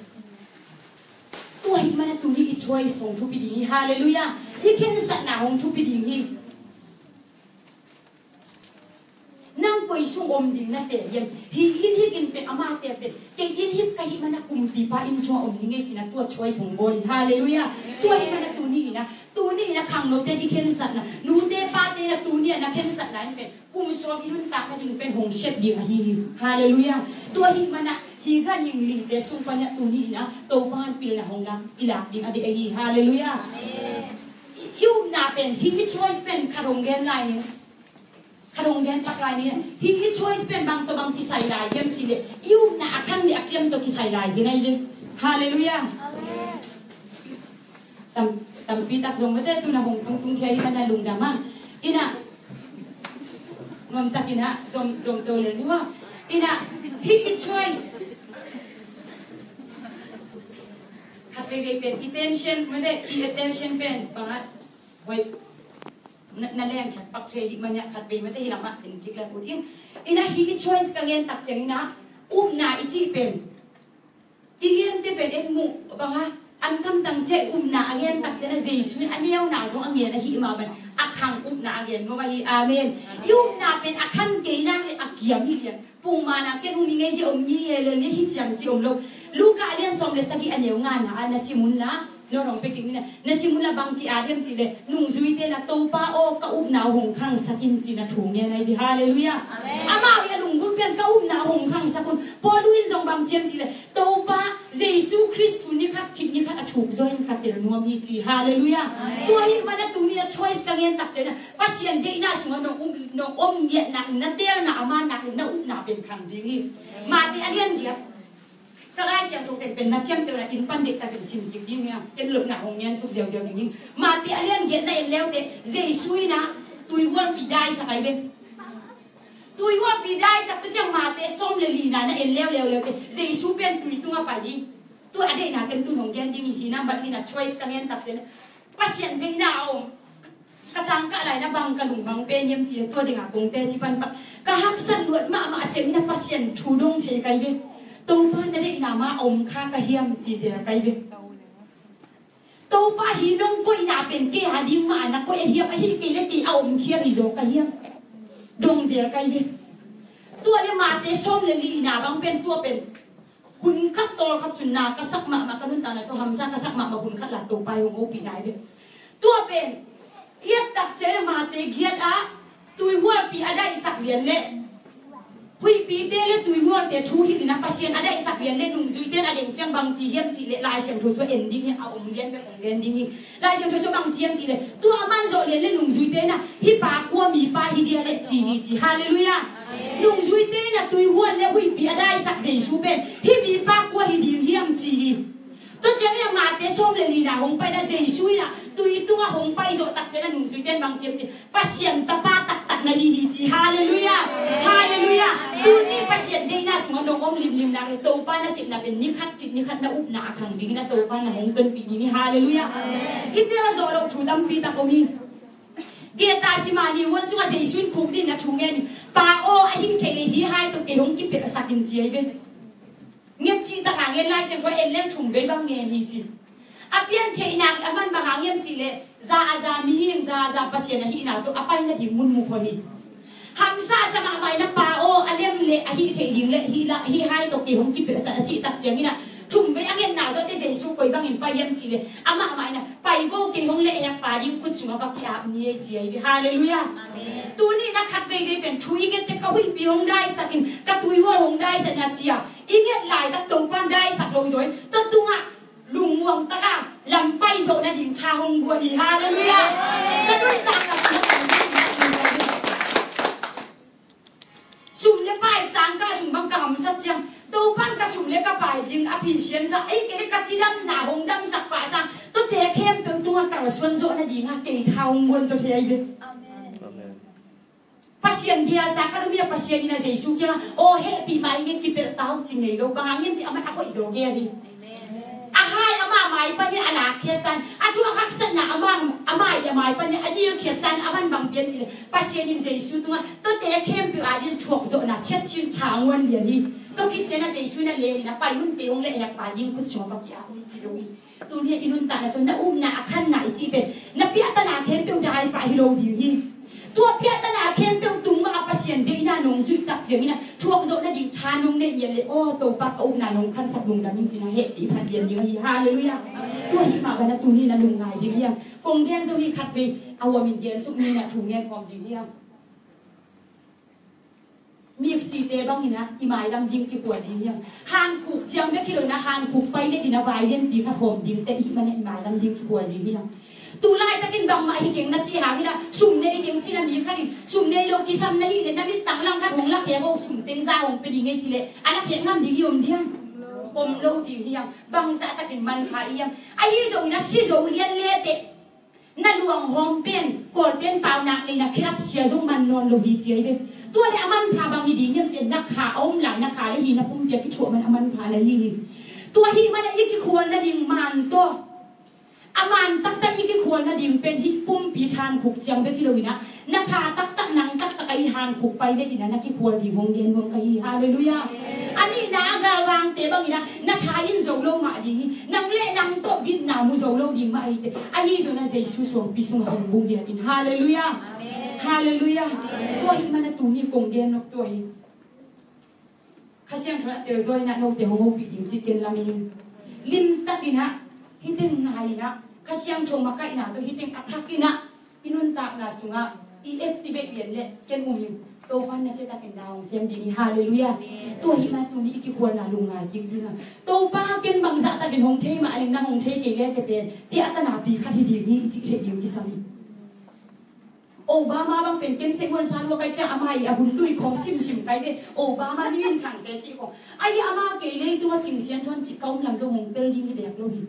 Tua ahih manin ah tuni i choice hong thupi ding hi. Halleluiah. I khensatna hong thupi ding hi. Nang koi sung om ding na teel hiam? Hih inn hih inn pen amate pen kei inn hih ka hih manin ah kumpipa inn sungah om ning ei ci-in ah tua choice hong bawl hi. Halleluiah. Tua ahih manin ah tuni in ah, tuni in ah khangnote i khensatna, nute pate in ah tuni a na khensatna in pen kum sawm i nuntakna ding pen hong sep ding ahi hi. Halleluiah. Tua ahih manin ah hih ganhing lite sung panin ah tuni in ah Topa'n pilna hong lak, i lak ding a deih ahi hi. Halleluiah. I, i upna pen, hih i choice pen khat hong gen lai ning. Khat hong gen pak lai ning. Hih i choice pen bang tawh bang kisai lai hiam cih leh, i upna a khan leh a kiam tawh kisai lai zing ahi hi. Halleluiah. Tam, tampi tak zong mate tu-in ah hong tungtung thei hi, ka na lungdam a. In ah, nuam takin ah zom, zom to lel ni maw. In ah, hih i choice. Khat veivei pen i tension, mate, i attention pen bang ah, hoi, na, na leng khat pak thei hi, mate, khat vei mate hih lamah en kik leng ut ing. In ah hih i choice ka gen tak ciangin ah upna i cih pen i gente pen en muh bang ah, an kamtang ciang upna a gen tak ciang ah Jesu in a neuna zong a gen ahih mah bangin a khang upna a gen nuam ahi hi. Amen. I upna pen a khan kei nak leh a kiam hi lian. Pungman ah ken um ing ei, zia om ni, hi lel ni, hi ciang ci om lo. Luka a lian sawm le sagih, a neu ngana ah na sim un la, no rong peking ni na, na sim un la, bang ki-at hiam cih leh, nungzuite in ah, Topa aw, ka upna uh hong khangsak in, ci-in ah thu ngen ahi hi. Halleluiah. Amen. Amau i a lunggulh pen ka upna uh hong khangsak un. Paul in zong bang ci hiam cih leh, Topa Jesu Khrist thu ni khat khit ni khat a thuk zaw in ka tel nuam hi ci. Halleluiah. Amen. Tua ahih manin ah tuni a choice ka gen tak ciangin ah Pasian deihna sungah nong um, nong om ngiat nak, na teelna a man nak, na upna pen khang ding hi. Mate a lian giat. Ka Lai Siangtho teng pen na ciamteh un ah inn pan deihtakin sim kik ding hi a, ken lotna hong ngen suk ziauziau ding hi. Mate a lian giat na en leuleu teh Jesu in ah tuihualpi daisak ahi ve. Tuihualpi daisak tu ciang Mate sawm le lina na en leuleu leuleu teh Jesu pen tui tungah pai hi. Tua a deihna ken tu-in hong gen ding hi. Hi nambat lina choice ka gen tak ciang Pasian deihna a om. Ka sang kah lai-in ah bang ka lungmang pen hiam cih leh, tua dingin ah kong teci pan pan ka haksat luat mahmah ciangin ah Pasian thu dong thei ka hi ve. Topa, na deihna mah a om kha ka hiam ci zel ka hi ve. Topa, hih nong koihna pen kei a ding mah na koih a hiam, ahih kei leh kei a om khial hi zaw ka hiam? Dong zel ka hi ve. Tua leh Mate sawm le lina bang pen tua pen hun khat tawlkhat sunna ka sak mahmah, ka nuntakna sung hamsa ka sak mahmah hun khat la Topa in hong hopih nai ve. Tua pen i et tak ciang Mate giat ah tuihualpi a daihsak lian leh, huihpite leh tuihualte thu hilh in ah Pasian a daihsak lian leh nungzuite in a deng ciang bang ci hiam cih leh Lai Siangtho sung en ding hi, a om lian bek hong gen ding hi. Lai Siangtho sung bang ci hiam cih leh, tua a man zawh lian leh nungzuite in ah, hih pa kua mipa hi dia leh ci hi ci. Halleluiah. Nungzuite in ah tuihual leh huihpi a daisak Jesu pen hih mipa kua hi ding hiam ci hi. Tua ciangin ah Mate sawm le lina hong pai in ah Jesu in ah tui tungah hong pai zawh tak ciang ah nungzuite in bang ci hiam cih leh, Pasian tapa taktak na hi hi ci. Halleluiah. Halleluiah. Tuni Pasian deihna sungah nong om limlim nak leh Topa nasepna pen ni khat khit ni khat na upna a khang dingin ah Topa in ah hong tonpih ding hi. Halleluiah. I tel a zawh loh thu tampi tak om hi. Getsemane huan sungah Jesu in khukdin a thu ngen hi. Pa aw, ahih theih leh hih hai tawh kei hong kipelhsak in ci ahi ve. Nget cih tak a ngen, Lai Siangtho en leng thum vei bang ngen hi ci. A piantheihna a man bang hang hiam cih leh, za a za mihing, za a za Pasian ahihna tawh a pai nading mun mu khol hi. Hamsa sa mahmah in ah, Pa aw, a lem leh a hih theih ding leh hih la, hih hai tawh kei hong kipelhsak a cih tak ciangin ah, thum vei a ngetna zawh teh Jesu koi bangin pai hiam cih leh, amah mah in ah, Pai go, kei hong lehhek pa ding khut sungah va ki-ap ni ei ci ahi ve. Halleluiah. Amen. Tuni in ah khat veivei pen thu i nget teh ka huihpi hong daisak in, ka tuihual hong daisak in a ci a, i nget laitak Topa'n daisak lo zaw in, tua tungah lungmuang tak a lam pai zawh nading tha hong guan hi. Halleluiah. Ka nuntakna sungah Paisang ka sung bang ka hamsat ciang, Topan ka sum le ka pai ding a pisiansa, ei kei le ka cidamna hong damsak pah sang, tuate khempeuh tungah kalsuan zawh nadinga kei tha hong guan zaw thei ahi ve. Amen. Pasian biasa ka lumina Pasian ina Jesu kiangah aw hehpih mah ingen kipelh tau ci ngei lo, bang hang hiam ci a man a hoih zaw gel hi. A hai amah mai panin a lakkhiatsan, a thu a haksatna amah amah i a mai panin a dilkhiatsan, a man bang pian cih leh Pasian in Jesu tungah tuate khempeuh adin thuakzawhna thiatchin tha nguan lian hi. Tua khit ciangin a Jesu in a lenin a pai hun pei hong leh hekpa ding khut sungah va ki-ap hi ci zo hi. Tuni a i nuntakna sung na upna a khanna i cih pen na piahtana khempeuh dai pah hi lo ding hi. Tua piahtana khempeuh tung mah a Pasian biakinn ah nong zuih tak ciangin a thuakzawh nading tha nong neih ngiat leh aw Topa ka upna nong khansak lungdam ing cin a hehpih phat lian ding hi. Halleluiah. Tua hi mah bana tuni na lungngai ding hiam? Kong gen zo hi khat vei a uamin gen suk ni na thu ngen khawm ding hiam? Miksite bangin a i mailam ding kikhual ding hiam? Hankhuk ciang bek hi lo in a hankhuk pai le din a vai lianpi khat hawm dingte i hih man a i mailam ding kikhual ding hiam? Tu laitakin bangmah hi keng na cih hangin a sum nei keng cin a mi khat in sum nei lo kisam na hih leh na mittang langkhat hong lakhek aw sum teng za hong pia ding ei cih leh a lakhek ngam ding i om diam? Om lo ding hiam? Bangzah takin manpha i hiam? Ahi zongin a si zo lian leteh na luanghawm pen Kawlten paunak nei na khilap sia zong man nawn lo hi ci ahi ve. Tua le a manpha bang hi ding hiam cian na kha a om lai na kha le hi na pumpi a kithuah man a manpha na hi hi. Tua hih man a i kikhual nading man tawh a man taktak i kikhual nading pen hih pumpi thankhuk ciang bek hi lo in a na kha taktak nang taktak a i hankhuk pai le din a na kikhual ding hong gen nuam ka hi. Halleluiah. A nihna a galvangte bangin a na tha in zo lo mah ding hi. Nang le nang tawh bitna mu zo lo ding mah hi te. Ahi zong a Jesu suangpi sungah hong bung lian in. Halleluiah. Halleluiah. Tua hi man a tuni kong gen nop tua hi. Kha Siangtho in a telzaw in a note hong hopih ding cih ken lamen ing. Limtakin a hih teng ngai in a Kha Siangtho makaihna tawh hih teng a thakin a i nuntakna sungah i activate lian leh ken um ing. Topa in nasiatakin na hong sem ding hi. Halleluiah. Tua hih man tuni i kikhualna lungngai kik ding a Topa ken bangzah takin hong thei mah leng nang hong thei kei le te pen piahtana pi khat hi ding hi i cih theih ding kisam hi. Obama bang pen ken senghuan sa lua kai ciang amah i a hun lui khawng simsim kai ve. Obama ni min thangte cih khawng ahi amah kei leitungah cingsian thuan cih ka um lam zong hong tel ding hi bek lo hi.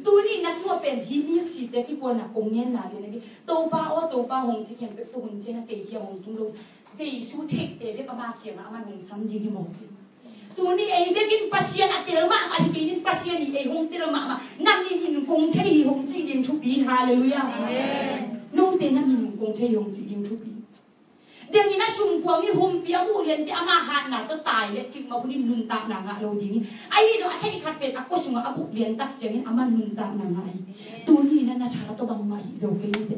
Tuni na tua pen hi miksite kikhualna kong ngenna lian ahi. Topa aw Topa hong ci khempeuh tua hun cian a kei kia hong tung lo. Jesu theihte bek amah kiangah aman hong sam ding hi mawk hi. Tuni ei bekin Pasian a tel mahmah hi keinin Pasian i ei hong tel mahmah na min in kong thei hi hong cih ding thupi. Halleluiah. Note na min in kong thei hi hong cih ding thupi. Dengin a sumkuangin humpi a muh liante ama hatna tawh tai le cikmah hunin nuntakna ngah lo ding hi. Ahi zong a theih khat pen a kua sungah a buk lian tak ciangin aman nuntakna ngah hi. Tuni na na tha tawh bangmah hih zo kei nite.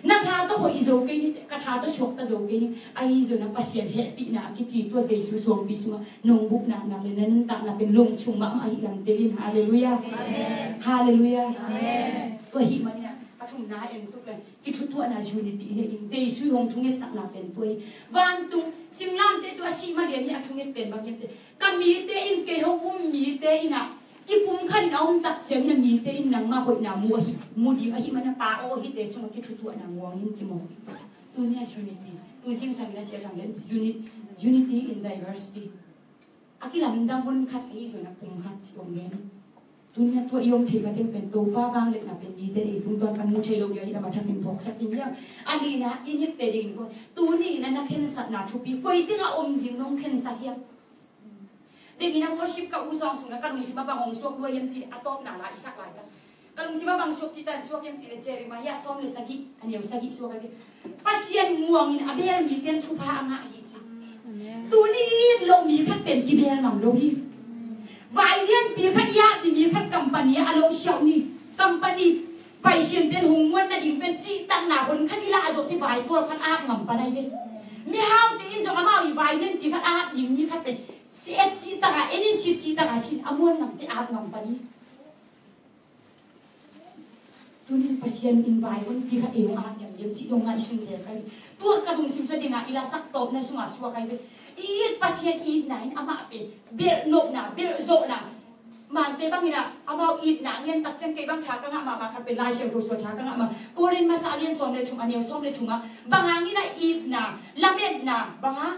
Na tha tawh hoih zo kei ni, ka tha tawh suakta zo kei ni. Ahi zong a Pasian hehpihna a kici tua Jesu suangpi sungah nong buk naknak le na nuntakna pen lungchung mahmah ahih lam tel in. Halleluiah. Halleluiah. Tua hih manin a pathumna en suk le kithutuahna unity i neih ding. Jesu hong thungetsakna pen tua hi. Vantung singlamteh tua a sih mah lian hi a thunget pen bang hiam cih ka mite in kei hong um mite in a kipumkhat in a om tak ciangin a mite in nangmah hoihna mu ahi, mu ding ahih man a pa aw hite sungah kithutuahna nguang in ci maw. Tuni a unity, tu zingsang in a sia thang len unit, unity in diversity. A kilamdang hun khat ahi zong a pum khat ci om gen. Tuni a tua i om thei mateng pen Topa vangliatna pen mite ei tungtawn kan mu thei lo ding ahih lam a thakin phawk thakin hiam. A nihna i ngitte ding ko. Tuni in a na khensatna thupi koi teng a om ding nong khensat hiam. Dengin a worship ka u zawng sung a ka lungsim a bang hong suak lua hiam cih a tawpna la i sak laitak. Ka lungsim a bang suak cih tan suak hiam cih le Jeremiah sawm le sagih a neu sagih suak a hi. Pasian muangin a beel mite in thupha a ngah hi ci. Tuni it lo mi khat pen kibeel ngam lo hi. Vai lianpi khat i ap ding mi khat company a lo siauh ni. Company paisian pen hong muan nading pen cihtakna hon khat i lah zawh te vai pawl khat a ap ngam pan ahi ve. Mihaute in zong amau i vai lianpi khat a ap ding mi khat pen si et cih taka en in sit cih taka sit a muan ngam te ap ngam pan hi. Tunin Pasian in vai hon pi khat ei hong ap ngam diam cih zong ngaihsun zel kai. Tua ka lungsim sua dinga i la sak tawpna sunga suak kai ve. I it Pasian itna in amah pen belh nopna belh zawhna. Mangte bangin a amau itna ngen tak ciang kei bang tha ka ngah mahmah khat pen Lai Siangtho sua tha ka ngah mah. Korin masa a lian sawm le thum a neu sawm le thum a bang hangin a itna lametna bang a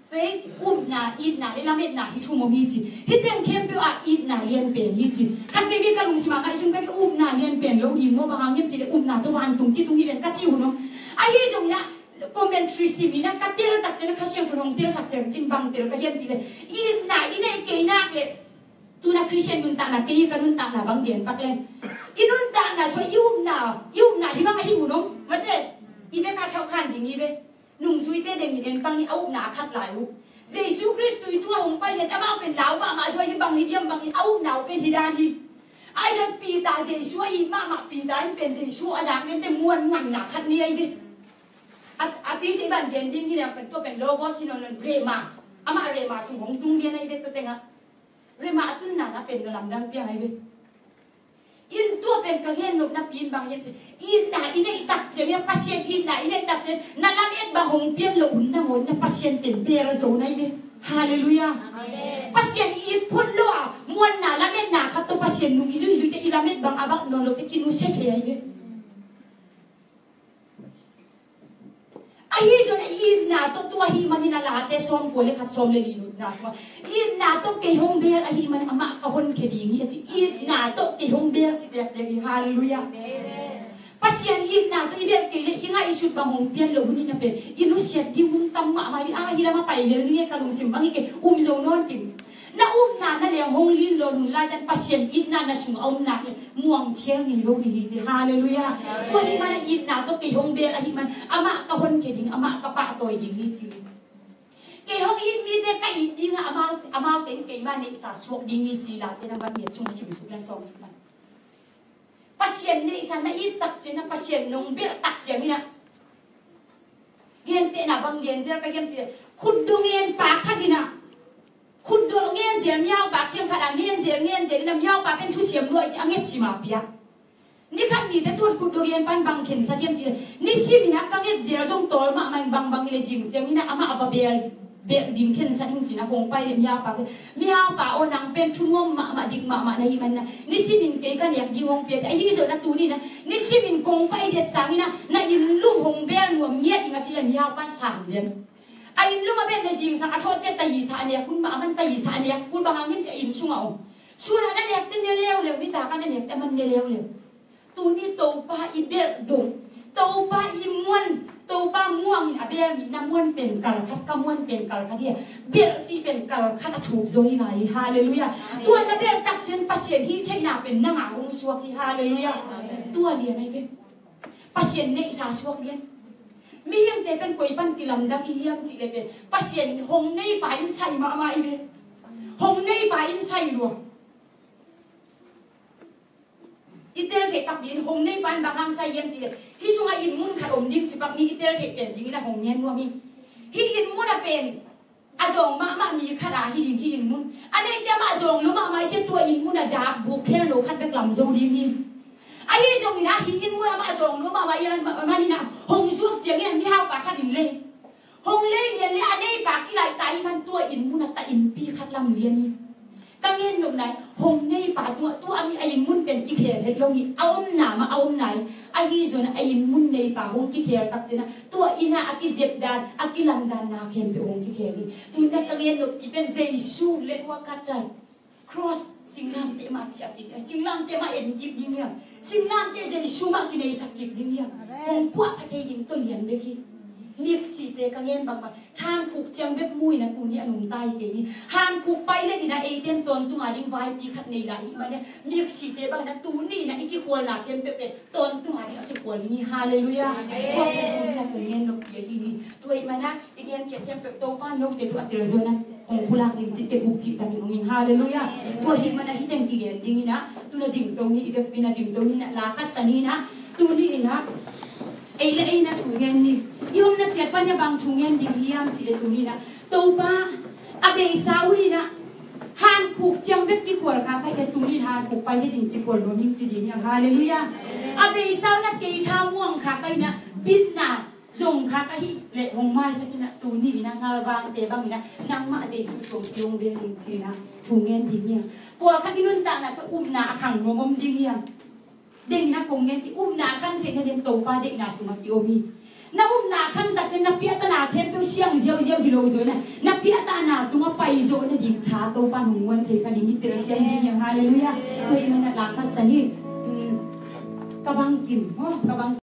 Faith, upna, itna le lametna hi thum om hi ci. Hih teng khempeuh ah itna lianpen hi ci. Khat veivei ka lungsim ah ngaihsun ka, upna lianpen lo ding maw, bang hang hiam cih leh upna tawh vantung kitung hi ven ka ci uh nong. Ahi zongin ah commentary sim in ah ka tel tak ciang, Kha Siangtho in hong telsak ciangin bang tel ka hiam cih leh, itna i neih kei nak leh, tu-in ah Khristian nuntakna, kei ka nuntakna bang gen pak leng, i nuntakna sung i upna, i upna hih bang ahi uh nong. Mate, i bek a thau khan ding hi ve. Nungzuite deng in en pang ni, a upna a khat lai uh. Jesu Khrist tui tung a hong pai lian, amau pen lau mahmah zaw hi, bang hi diam bang hi, a upna uh pen hi dan hi. Ahi zong Peter, Jesu a it mahmah, Peter in pen Jesu a zak lian teh muan ngamna khat nei ahi ve. A, a tisi ban gen ding hi leng pen tua pen Logos hi nawn lo in, Rhema. Amah Rhema sung hong tung lian ahi ve tua teng ah. Rhema a tunna na pen na lamdang piang ahi ve. In tua pen ka gen nop napi in bang hiam cih leh, itna i neih tak ciangin ah, Pasian itna i neih tak ciangin ah, na lamet bang hong pian loh hun nangawn in ah Pasian pen bel zo na hi ve. Halleluiah. Amen. Pasian i it phot lo a, muanna lametna khat tawh Pasian nung i zuizui teh i lamet bang a bang nawn lo teh kinusia thei ahi ve. Ahi zongin ah itna tawh, tua ahih manin ah Late sawmkua le khat, sawm le li nopna sungah, itna tawh kei hong bel ahih manin amah ka honkhia ding hi a ci. Itna tawh kei hong bel ci tektek hi. Halleluiah. Amen. Pasian itna tawh i bel kei leh i ngaihsut bang hong pian loh hun in ah pen i nusiat ding hun tam mahmah hi. Ah, hih lam ah pai lel ning e, ka lungsim bang hi kei, um zo nawn kei. Na upna na leng hong lin lo hun lai tan Pasian itna na sung a om nak leh muang khial ngei lo ding hi teh. Halleluiah. Tua ahih manin ah itna tawh kei hong bel ahih manin amah ka honkhia ding, amah ka pahtawi ding hi ci. Kei hong it mite ka it ding a, amau, amaute in keima neihsa suak ding hi ci, Late nang ban ngiat sung sim suk leng sawm it man. Pasian neihsa na it tak ciangin ah, Pasian nong belh tak ciangin ah, gentehna bang gen zel ka hiam cih leh, khutdaw ngen pa khat in ah, khutdaw ngen zel miau pa kiang khat ah ngen zel, ngen zel in ah, miau pa pen thusiam lua i ci a nget sim a pia. Ni khat ni teh tua khutdaw ngen pan bang khensa hiam cih leh, ni sim in ah ka nget zel zong tawl mahmah in, bangbang hi leh zing ciangin ah amah a va bel, bel ding khensa ding ci-in ah hong pai leh miau pa, miau pa aw, nang pen thu nuam mahmah, dik mahmah na hih manin ah ni sim in kei ka nek ding hong pia teh, ahi zongin ah tuni in ah ni sim in kong pai det sangin ah na inn lum hong bel nuam ngiat ing a ci leh miau pan sang lian. A inn lum a bel leh zingsak a thawh ciang taisa a nek hun mah, a man taisa a nek kul, bang hang hiam cih leh a inn sungah om. Sun ah na nek teh ne leuleu, nitak ah na nek teh a man ne leuleu. Tuni Topa i belh dong, Topa i muan, Topa muang in a bel mi, na muan pen kal khat, ka muan pen kal khat hi a, belh cih pen kal khat a thuk zaw hi lai hi. Halleluiah. Amen. Tua na belh tak ciangin Pasian hih theihna pen nang ah hong suak hi. Halleluiah. Amen. Tua lian ahi ve. Pasian neihsa suak lian. Mihingte pen koi pan kilamdang i hiam cih leh pen Pasian hong nei pa in sai mahmah hi ve. Hong nei pa in sai lua. I tel theih pak ding in, hong nei pa in bang hang sai hiam cih leh, hih sungah inn mun khat om ding ci pak ni, i tel theih pen ding in a hong ngen nuam hi. Hih inn mun a pen a zawng mahmah mi khat a hi ding, hih inn mun. A neite amah zawng lo mahmah i ci a, tua inn mun a dap buk khel lo khat bek lam zo ding hi. Ahi zongin ah hih inn mun amah zawng lo mahmah i a, a man in ah hong zuak ciangin ah mihau pa khat in lei. Hong lei lian leh a neipa kilaih ta hi man, tua inn mun a ta innpi khat lam lian hi. Ka ngen nopna in, hong neipa tungah tua a mi a inn mun pen kikhel het lo hi. A omna mah a omna hi. Ahi zongin a inn mun neipa hong kikhel tak ciangin ah tua inn ah a kizep dan, a kilam dan na khempeuh hong kikhel hi. Tu-in ah ka ngen noppi pen Jesu leh tua khat tai. Cross, singlamteh mah ciah kik, singlamteh mah en kik ding hiam? Singlamteh Jesu mah kineisak kik ding hiam? Amen. Hong puah kha thei ding tawh lian bek hi. Miksite ka ngen bangmah, thankhuk ciang bek mu in a tuni a nungta hi kei ni. Hankhuk pai leh in a eite in tawntung a ding vaipi khat nei lai hi mah ni. Miksite bang in a tuni in a i kikhualna khempeuh pen tawntung a ding a kikhual hi ni. Halleluiah. Amen. Tua pen tuni in a kong ngen noppi ahi hi. Tua ahih manin a i gen khiat khempeuh Topa in note tungah a telzuan a hong pulak ding cih teh up cih takin hong ing. Halleluiah. Tua ahih manin a hih teng kigen ding in a, tu-in a dingto ni, i vekpi in a dingto ni in a, la khat sa ni in a, tuni in a, ei le ei in a thu ngen ni. I omna ciat pan in a bang thu ngen ding hiam cih leh tuni in a, Topa, a beisa uh in a, hankhuk ciang bek kikhual kha ka hi a, tuni in hankhuk pai leh ding kikhual nuam ing ci ding hiam? Halleluiah. A beisa uh in a kei tha muang kha ka hi in a, bitna zong kha ka hih leh hong maisak in a, tuni in a ngalvangte bang in a, nangmah Jesu suang kiong bel in ci in a, thu ngen ding hiam? Pawlkhat i nuntakna sung upna a khang nuam om ding hiam? Deng in a kong ngen, ki upna a khang theihna ding Topa deihna sungah kiom hi. Na upna khan tak ciang na piahtana khempeuh siang ziauziau hi lo zaw ina, na piahtana tungah pai zaw ina ding tha Topa nung nguan thei kha ding hi, telsiam ding hi. Halleluiah. Tua hi mana la khat sa ni. Ka bangkim maw, ka bang